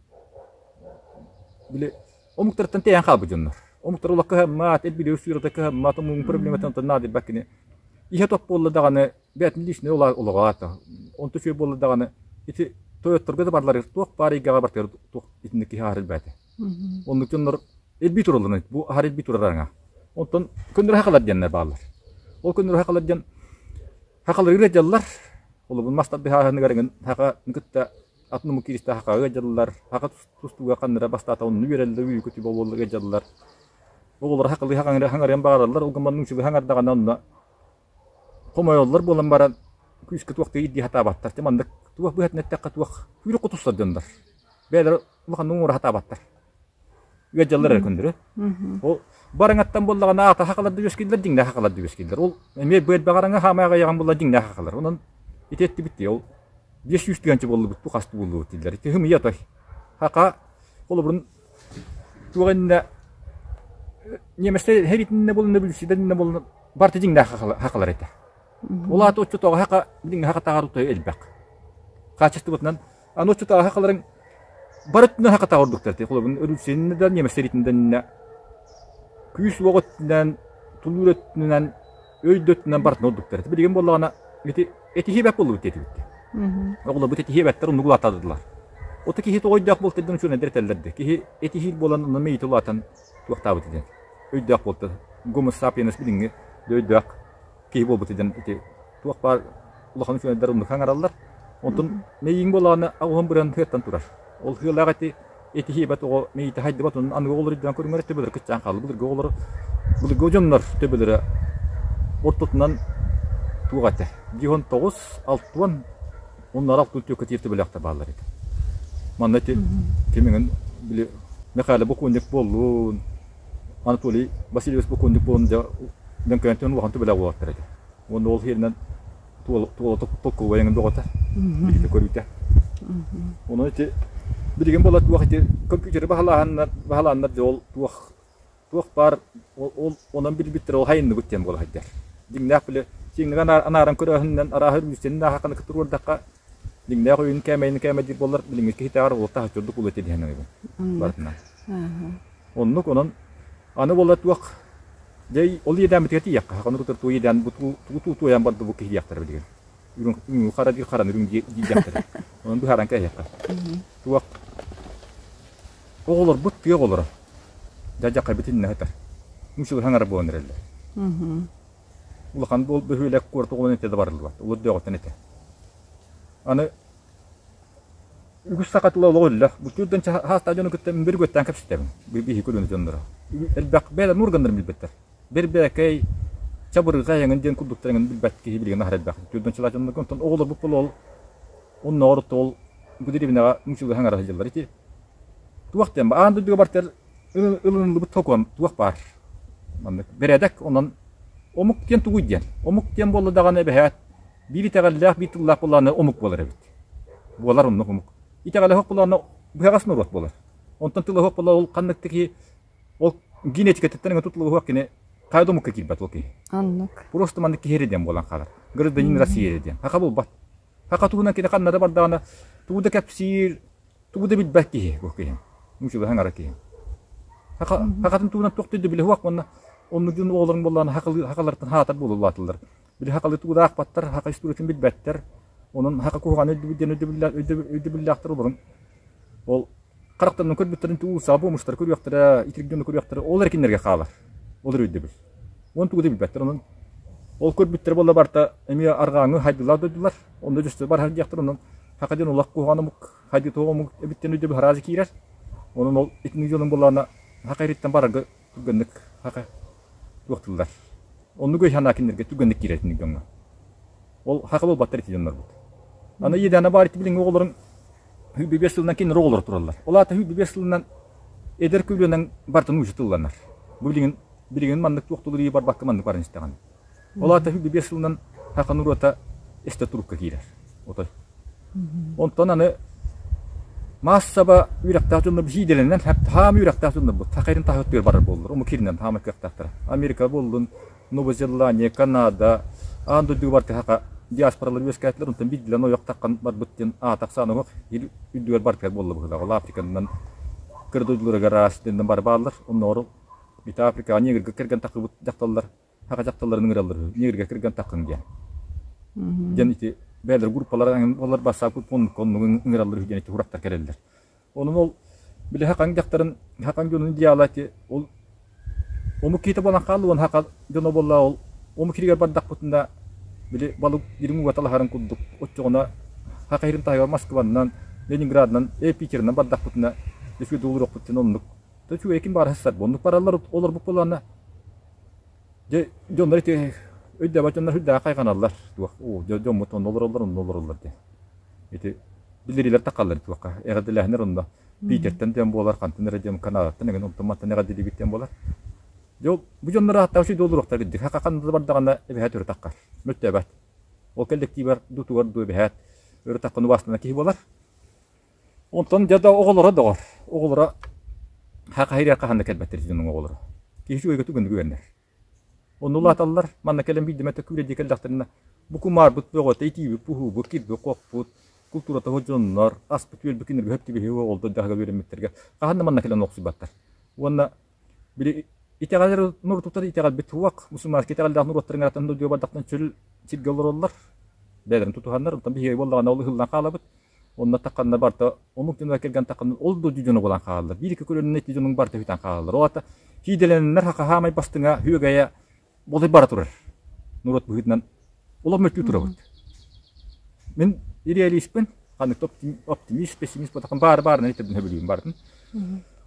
били омуктартан тэйэн хаалбыт дьоннор. Омуктар олох кыһаммат, элбили сыырата кыһаммат, омугун проблематын онтон наадыйбат кини. Иһэ топ буолла даҕаны, бэйэтин личный олоҕо аата. Онто үчүгэй буолла даҕаны, ити тойотторго да барларыгар туох баар эйгэҕэ бартыгар туох итинник киһи аһар элбээтэ. Оннук дьоннор элбии тураллар, бу аһар элбии турар араҥа. Онтон көннөрү хахалар диэннэр бааллар. Ол көннөрү хахалар диэн Хахалары ыадьаллар. Олобун мас тардыһааһыныгар эҥин хаха кытта атын омук кииристэ хаха ыадьаллар. Хаха тустууга ханныра бастаата онну үөрэллэр, үүйүкү түбэ буолла ыадьаллар. Оҕолор хахалыы хаҥарыан баҕараллар, ол гынан нууччалыы хаҥардаҕына онно хомойоллор буолан баран күүскэ туох да ирдии сатаабаттар. Дьэ маннык туох быһатын эттэххэ туох күүрүк кутустар дьоннор. Бэйэлэрэ улаханнык оҥоро сатаабаттар. Ыалдьаллар эрэ көннөрү. Ол бараҥаттан буоллаҕына аата хахалар да үөскүүллэр, дьиҥнээх хахалар да үөскүүллэр. Ол эмиэ быарбаҕа араҥа хаамай аҕыйаҕын буолла дьиҥнээх хахалар. Онон ити эттибит дии, ол 500 тыһыынча буоллубут, бу хас буоллубут дииллэр. Ити хымыйа отой. Хака холобурун туох иннэ немецтэр һэритиннэ буолла, бүлсүдэннэ буолла барыта дьиҥнээх хахалар этэ. Ол аата оччотооҕу хака билиҥҥи хака таҕар отой элбэх. Хаачыстыбатынан Аны оччотооҕу хахаларыҥ бары өттүнэн хахатаҕа ордуктар этэ. Холобур, өрүлсүннэ да, немец сэриитинэн күүс-уох өттүнэн, тулуур өттүнэн, өй да өттүнэн барытын ордуктар этэ. Билигин буоллаҕына ити этиһиэбэт буоллубут диэтибит. Оҕолорбут этиһиэбэттэр, оннук улаатадылар. Ото киһи тоҕо өйдөөх буолта диэн учуонайдар этэллэр да. Киһи этиһиир буолан онно мэйиитэ улаатан туохтаабыт диэн. Өйдөөх буолта. Гомо сапиенс билиҥҥи өйдөөх киһи буолбута диэн ити туох баар улахан үчүгэйдэр оннук хаҥараллар. Онтон мэйииҥ буоллаҕына аҕыһын быран тыаттан турар. Ол сыалаах эти этиһиэбэт оҕо мэйиитэ хайдыбат онон аныгы оҕолор өйдөөн көрүҥэр төбөлөрө кыччаан хаалла. Былыргы оҕолор былыргы дьоннор төбөлөрө ортотунан туох этэ? 19 60 онноор алтын түөккэ тиэр төбөлөөхтөр бааллар этэ. Манна ити кимиҥин били Михаил Бокуонник буоллун, Анатолий Васильевич бокуонньук буолан дьэ Лөҥкөөнтөн улахан түбэлээх уолаттар этэ. Уонна ол иһинэн туола толкуйа эҥин бөҕөтө, билиитэ көрүүтэ. Онон ити билигин буола туох ити компьютеры баһылааһыннар баһылааннар дьэ ол туох туох баар ол онон билбиттэр ол хайынныбыт диэн буола сылдьар. Дьиҥнээх били сиҥҥэ анааран көрөөһүнүнэн арааһы революцияны ааһаххына туруордахха дьиҥнээх өйүн кээмэйин кээмэйдиир буоллар билиҥҥи киһитээҕэр ол таһыччы ордук улуу этэ диэн саныыбын барытынан. Оннук онон аны буолла туох дьэ ол иэдээммитигэр тиийиэххэ ханнык утар туох иэдээн бу тугу туойан барда бу киһи диэхтэрэ билигин. Үрүҥ хара диир хараны үрүҥ диэхтэрэ. Онон быһааран кээһиэххэ. Туох оҕолорбут тыа оҕолоро дьадьахайбыт иннэ сытар. Мучулуһан хаҥара буолан эрэллэр. Улахан бөһүөлэк куорат оҕолорун этэ да барыллыбат. Олор дөҕөттөн этэ. Аны Үгүс саха тыла олоҕо өллө. Бу түрдэн хаастаах дьону кытта мин бөрүгүөттээн кэпсэтэбин. Биһи көлүөнэ дьонноро. Элбэх бэйэлэрин органнарын билбэттэр. Бэрбээкэй, чабырҕа эҥин диэн курдуктар эҥин билбэт киһи билигин аһара элбэх. Түрдэн чалаа дьоннорго онтон оҕолорбут буола ол оннооҕор ол бу дэриэбинэҕэ нууччалыы хаҥара сылдьаллар. Ити туох диэн аан дойдуга бартар ылыныллыбыт сокуон туох баар. Маннык бэрээдэк онон омук диэн тугуй диэн. Омук диэн буолла даҕаны эбэһээт биир итэҕэллээх, биир тыллаах буоллаҕына омук буолар эбит. Буолар оннук омук. Итэҕэлэ суох буоллаҕына быһаҕас норуот буолар. Онтон тыла суох буолла ол ханнык да киһи ол генетикатыттан эҥин тутулуга суох кини хайа да омукка киирбэт ол киһи. Оннук. Просто маннык киһи эрэ диэн буолан хаалар. Гражданин России эрэ диэн. Хаха буолбат. Хаха туһунан кини ханна да бардаҕына тугу да кэпсиир, тугу да билбэт киһи бу киһи. Нууччалыы хаҥара киһи. Хахатын туһунан туох да билэ суох уонна. Оннук дьон оҕолорун буоллаҕына хахалартан хаатар буола улааталлар. Били хахалы туудаахпаттар, хаха историятын билбэттэр. Онон хаха куһаҕан өйдөбүл диэн өйдөбүллээхтэр олорун. Ол харахтарынан көрбүттэрин уулусса буомуштар көрүөхтэрэ, итирик дьону көрүөхтэрэ, ол эрэ кинилэргэ хаалар. Ол эрэ өйдөбүл. Уон тугу да билбэттэр. Онон ол көрбүттэрэ буолла барыта эмиэ арҕааҥҥы хайдылаах дойдулар. Онно дьөстө барар диэхтэр. Онон хаха диэн улах куһаҕан омук, хайдыы тоҕо омук эбиттэн өйдөбүл хараазы киирэр. Онон ол итинник дьонун буоллаҕына хаха ириттэн барарга түргэнник хаха туохтууллар. Оннук өй-санаа кинилэргэ түргэнник киирэр итинник дьоҥҥо. Ол хаха буолбаттар ити дьоннорбут. Аны иэдээнэ баар ити билиҥҥи оҕолорун 25 сылынан кинилэр оҕолоро тураллар. Ол аата 25 сылынан эдэр көлүөнэҥ барытын уже тылланар. Бу билигин билигин маннык туох тулуйуу барбакка маннык баран истэҕин. Ол аата 25 сылынан хаха норуота эстэ турукка киирэр. Отой. Онтон аны маассаба үөрэхтээх дьоннор биһиидэлэнэн хаам үөрэхтээх дьоннорбут саха таһыттыгар барар буоллар. Омук киринэн хаама кыахтаахтара. Америка буоллун, Новая Зеландия, Канада, аан дойдуга барыта саха диаспоралар үөскээтилэр, онтон биирдилэн ойох таххан барбыт диэн аата ахсаана суох ил үрдүгэр барытыгар буолла быһыылаах. Ол Африканан кыра дойдуларыгар араас диэннэн бары бааллар. Оннооҕор ити Африкаҕа негрга кэргэн таххыбыт дьахталлар саха дьахталларын ыҥыраллар үһү. Негрга кэргэн таххыҥ диэн. Диэн ити бэйэлэр группалара олор бассаап оннук оннук ыҥыраллар үһү диэн ити сурахтар кэлэллэр. Онон ол били хакаҥ дьахтарын хакаҥ дьонун идеала ити ол омук киһитэ буолан хаалла уонна хака дьоно буолла ол омук сиригэр бардахпытына били балык дириҥ ууга талаһарын курдук оччоҕуна хака сирин таһыгар Москваннан, Ленинградынан, Питерынан бардахпытына үчүгэй олоруохпут диэн оннук. Үчүгэй ким баара сысар оннук бараллар олорбут буоллаҕына дьэ дьоннор ити өйдөөбөт дьоннор сүрдээх хайҕаналлар туох оо дьоммут онно олороллор онно олороллор диэн. Ити биллэриилэр тахаллар туохха эҕэрдэлээһиннэр онно Питертэн диэн буолар, хантан эрэ диэн Канадаттан эҥин онтон мантан эҕэрдэлиибит диэн буолар. Дьэ ол бу дьоннор ааттаах үчүгэй олоруохтар кирдик. Хаха ханна да бардаҕына эбэһээт өрө таххар. Мөлтөөбөт. Ол кэллэктиибэр дутугар дуу эбэһээт өрө таххан убаастанар киһи буолар. Онтон дьэ да оҕолоро доҕор. Оҕолоро хаха иһирэр хаһан да кэлбэттэр дьонуҥ оҕолоро. Киһи үчүгэйгэ түгэнник үөрэнэр. Онно улааталлар, манна кэлэн биирдэ эмэ күүлэйдии кэллэхтэринэ, бу кумаарбыт бөҕөтө, итиибит, буһуубут, кирбит-хоппут, култуурата дьоннор, аспыт-үөлбүт кинилэргэ сөп түбэһиэ оҕолдор дьаһага үөрэммиттэргэ хаһан да манна кэлэн олохсуйбаттар. Уонна били итэҕэл норуотуттар итэҕэлбит суох, мусульманскай итэҕэллээх норуоттарын аратан дойдуга бардахтан чөл сиргэ олороллор, бэйэлэрин тутуһаннар, онтон биһиги буоллаҕына ол ыһыллан хаалабыт. Онно тахханна барыта омук дьонугар кэргэн тахханна ол дойду дьоно буолан хаалаллар. Биир икки көлүөнэ ити дьонуҥ барыта бүтэн хаалаллар. Ол аата киидэлэнэннэр хахаһаамай бастыҥа, үөгэйэ болай бара турар. Норуот быһыытынан олох мөлтүү турабыт. Мин реалистпын, ханнык да оптимист, пессимист буолтахпын баары баарынан этэрбин сөбүлүүбүн барытын.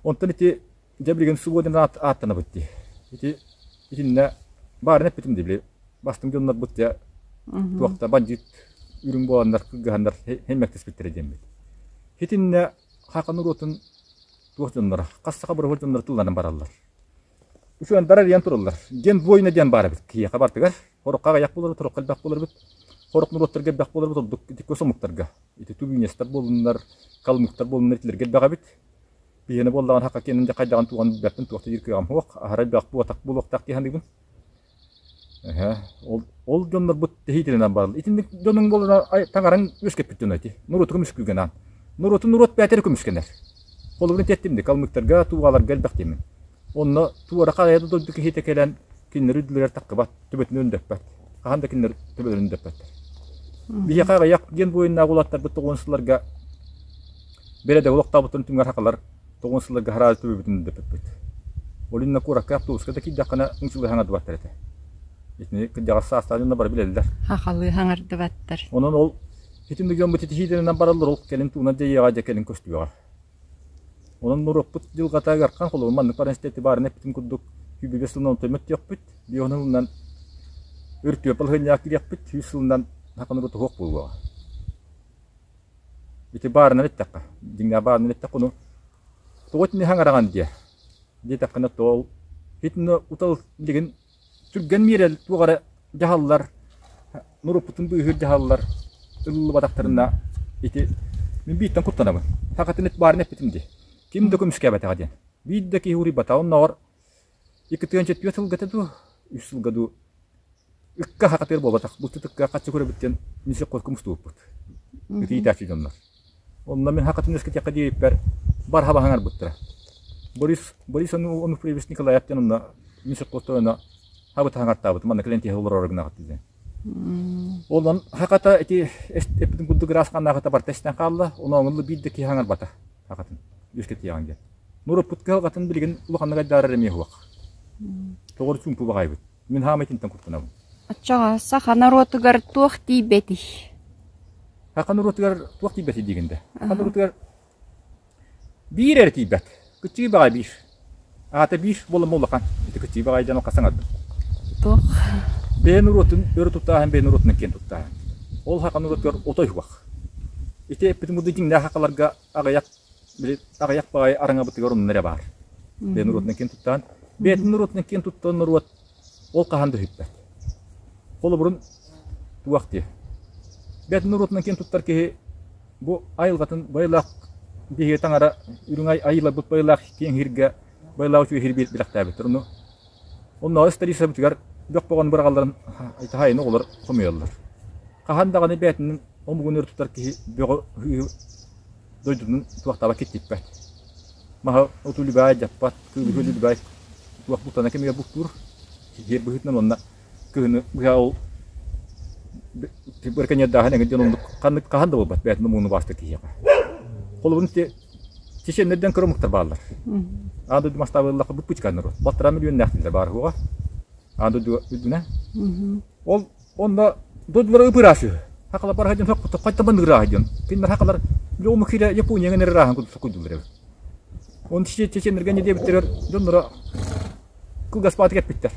Онтон ити дьэ билигин свободен ааттанабыт дии. Ити итиннэ баарын эппитим дии били бастыҥ дьоннорбут дьэ туох да бандьыыт үрүҥ буоланнар кыргыһаннар хэммэктиспиттэрэ диэммит. Итиннэ хака норуотун туох дьонноро хас саха бороһуор дьонноро тылланан бараллар. Үчүгэндар арыйан тураллар. Диэн буойна диэн баар эбит киһиэхэ бартыгар. Хороххо аҕыйах буоларбыт, хороххо элбэх буоларбыт. Хорох норуоттарга элбэх буоларбыт ордук ити көс омуктарга. Ити тувинецтар буоллуннар, калмыктар буоллуннар итилэргэ элбэх эбит. Биһиэнэ буоллаҕына хакка киэнин дьэ хайдаҕын туоҕун билбэппин, туох да диир кыаҕым суох. Аһара элбэх буотах буолуохтаах дии саныыбын. Эһэ, ол, ол дьоннорбут тэһиитинэн бараллар. Итинник дьонуҥ буолана таҥараҥ үөскэппит дьоно ити. Норуоту көмүскүүгэн аан. Норуоту норуот бээтэрэ көмүскэнэр. Холобурун тиэттим дии, калмыктарга, туугаларга элбэх диэммин. Онно туора хайа да дойду киһитэ кэлэн кинилэри үрдүлэригэр таххыбат, төбөтүн өндөппөт. Хаһан да кинилэр төбөлөрүн өндөппөттөр. Биһиэхэ аҕыйах диэн буойуннаах уолаттарбыт тоҕуон сылларга бэрэдэк олохтообуттарын түмүгэр хахалар тоҕуон сылларга хараалы төбөбүтүн өндөппүппүт. Ол иннинэ куоракка автобуска да киирдэххинэ ымсыылыы хаҥардыбаттар этэ. Итини кырдьаҕас саастаах дьоннор бары билэллэр. Хахалыы хаҥардыбаттар. Онон ол итинник дьоммут итиһиилэринэн бараллар ол кэлин туунан дьайыаҕа дьэ кэлин көстүөҕэ. Онон норуоппут дьылҕата ыарахан холобур маннык баран истэ баарын эппитим курдук 25 сылынан онтон мөттүөхпүт, 50 сылынан өртүө балаһыанньаҕа киириэхпит, 100 сылынан саха норуота суох буолуоҕа. Ити баарынан эттэххэ, дьиҥнээх баарынан эттэххэ, ону тоҕо итини хаҥараҕын диэ диэтэххинэ тоол итини утал билигин түргэн миэрэ туох эрэ дьаһаллар норуоппутун быыһыыр дьаһаллар ылыллыбатахтарына ити мин бииртэн куттанабын. Сахатын эт баарын эппитим дии. Ким да көмүскээбэтэҕэ диэн. Биир да киһи уруйбатаҕа оннооҕор 2 4 сылга дуу, үс сылга дуу ыкка хатыыр буолбатах. Булчут ыкка хаччы көрөбүт диэн мин сөххө мустубуппут. Ити иитээччи дьоннор. Онно мин хакатын үөскэтиэххэ диэбиппэр барха баһаҥарбыттара. Борис Борис Онуфриевич Николаев диэн онно Мин сопхуостарына хабыт хаҥартаабытым, манна кэлэн тиһэ олорор гынаҕыт диэн. Онон хаката ити эппитин курдук ыраас ханнаахыта барта истэн хаалла, онооҥуллу биир да киһи хаҥарбата хакатын үөскэ тиэҕин диэн. Нуроппут кыһалҕатын билигин улаханнык айдаарар эмиэ суох. Тоҕор чуумпу баҕайбыт. Мин хаама итинтэн куттанабын. Оччоҕо саха норуотугар туох тиийбэтий? Саха норуотугар туох тиийбэтий диигин да? Саха норуотугар Биир эрэ тиийбэт. Кыччыгый баҕайы биир. Аата биир буолан улахан. Ити кыччыгый баҕайы дьон саҥардым. Туох? Бэйэ норуотун өрө туттааһын, бэйэ норуотунан киэн туттааһын. Ол саха норуотугар отой суох. Ити эппитим курдук дьиҥнээх сахаларга аҕыйах били аҕыйах баҕайы араҥабытыгар оннун эрэ баар. Бэйэ норуотунан киэн туттаан, бэйэтин норуотунан киэн туттан норуот ол хаһан да сүппэт. Холобурун туох диэ. Бэйэтин норуотунан киэн туттар киһи Бу айылҕатын байылаах биһиги таҥара үрүҥ айыыларбыт байылаах киэҥ иһиргэ байылаах үчүгэй иһир билэхтээбиттэр. Ону оннооҕу старицабытыгар бөх боҕон быраҕалларын таһайын оҕолор хомуйаллар. Хаһан даҕаны бэйэтинэн омугун өр тутар киһи бөҕү дойдутун туохтаабат киттиппэт. Маһы оту үлүбээй дьаппат, кыылы үлүбээй туох бултана кэмигэр бултуур. Сиэр быһыытынан уонна кыһыны быһа ол быраканьыардааһын эҥин диэн оннук ханнык хаһан да буолбат бэйэтин омугун убаастыыр киһиэхэ. Холобурун ити чеченнэрдэн кыра омуктар бааллар. Аан дойду масштабыллахха быппычка норуот. Балтараа миллионнаах дииллэр баар уоҕа. Аан дойду үрдүнэн. Ол онно дойдулара ып-ыраас үһү. Хакалар бараһа диэн хойттан ырааһа диэн. Кинилэр хакалар омук киирэ Японияга ырааһын курдук сокуйдулар эбит. Оны чеченнэргэ не диэбиттэригэр дьонноро Кылгас баатык эппиттэр.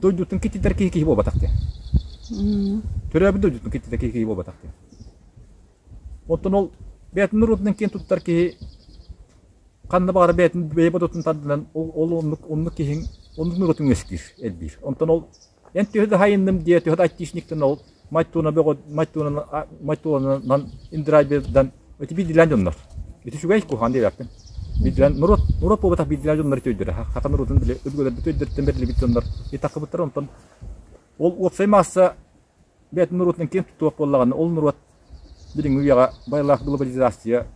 Дойдутун киттитэр киһи киһи буолбатах диэн. Төрөөбүт дойдутун киттитэр киһи киһи буолбатах диэн. Оттон ол бэйэтин норуотунан киэн туттар киһи ханна баҕарар бэйэтин бэйэ бодотун тардынан ол, ол оннук оннук киһиҥ оннук норуотун үөскүүр элбиир. Онтон ол Эн төһө да хайынным диэ, төһө да айтишниктан ол майтуна бөҕө майтунан майтунанан индрайвердан ити биирдилээн дьоннор. Ити үчүгэй куһаҕан диэбэппин. Биирдилээн норуот норуот буолбатах биирдилээн дьоннор ити өйдөрө. Хака норуотун били өбүгэлэрбит өйдөрүттэн бэриллибит дьоннор и таххыбыттар онтон ол уопсай маасса бэйэтин норуотунан киэн туттуох буоллаҕына ол норуот билиҥҥи үйэҕэ байлаах глобализация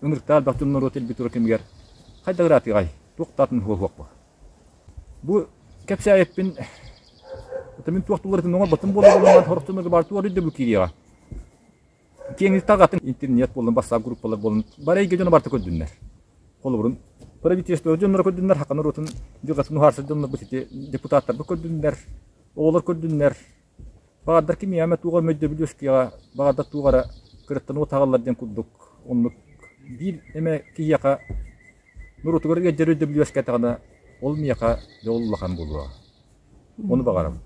ынырыктаах элбэх дьон норуот элбии турар кэмигэр хайдах ыраатыаҕай туох да атын суох Бу кэпсээбиппин это мин туох туларытын оҥорботум буола буолан сорохтон баар туох өйдөбүл киириэҕэ. Киэҥник тарҕатын интернет буоллун, бассаап группалар буоллун, бары эйгэ дьоно барыта көрдүннэр. Холобурун правительство дьонноро көрдүннэр, хака норуотун дьылҕатын уһаарсар дьоннорбут ити депутаттарбыт көрдүннэр, оҕолор көрдүннэр. Баҕардар ким эмэ туох эмэ өйдөбүл үөскүөҕэ, баҕардар туох эрэ кыраттан уот аҕаллар диэн курдук оннук биир эмэ киһиэхэ Норуотугар ыалдьар өйдөбүл үөскээтэҕинэ, ол миэхэ дьол улахан буолуоҕа. Ону баҕарабын.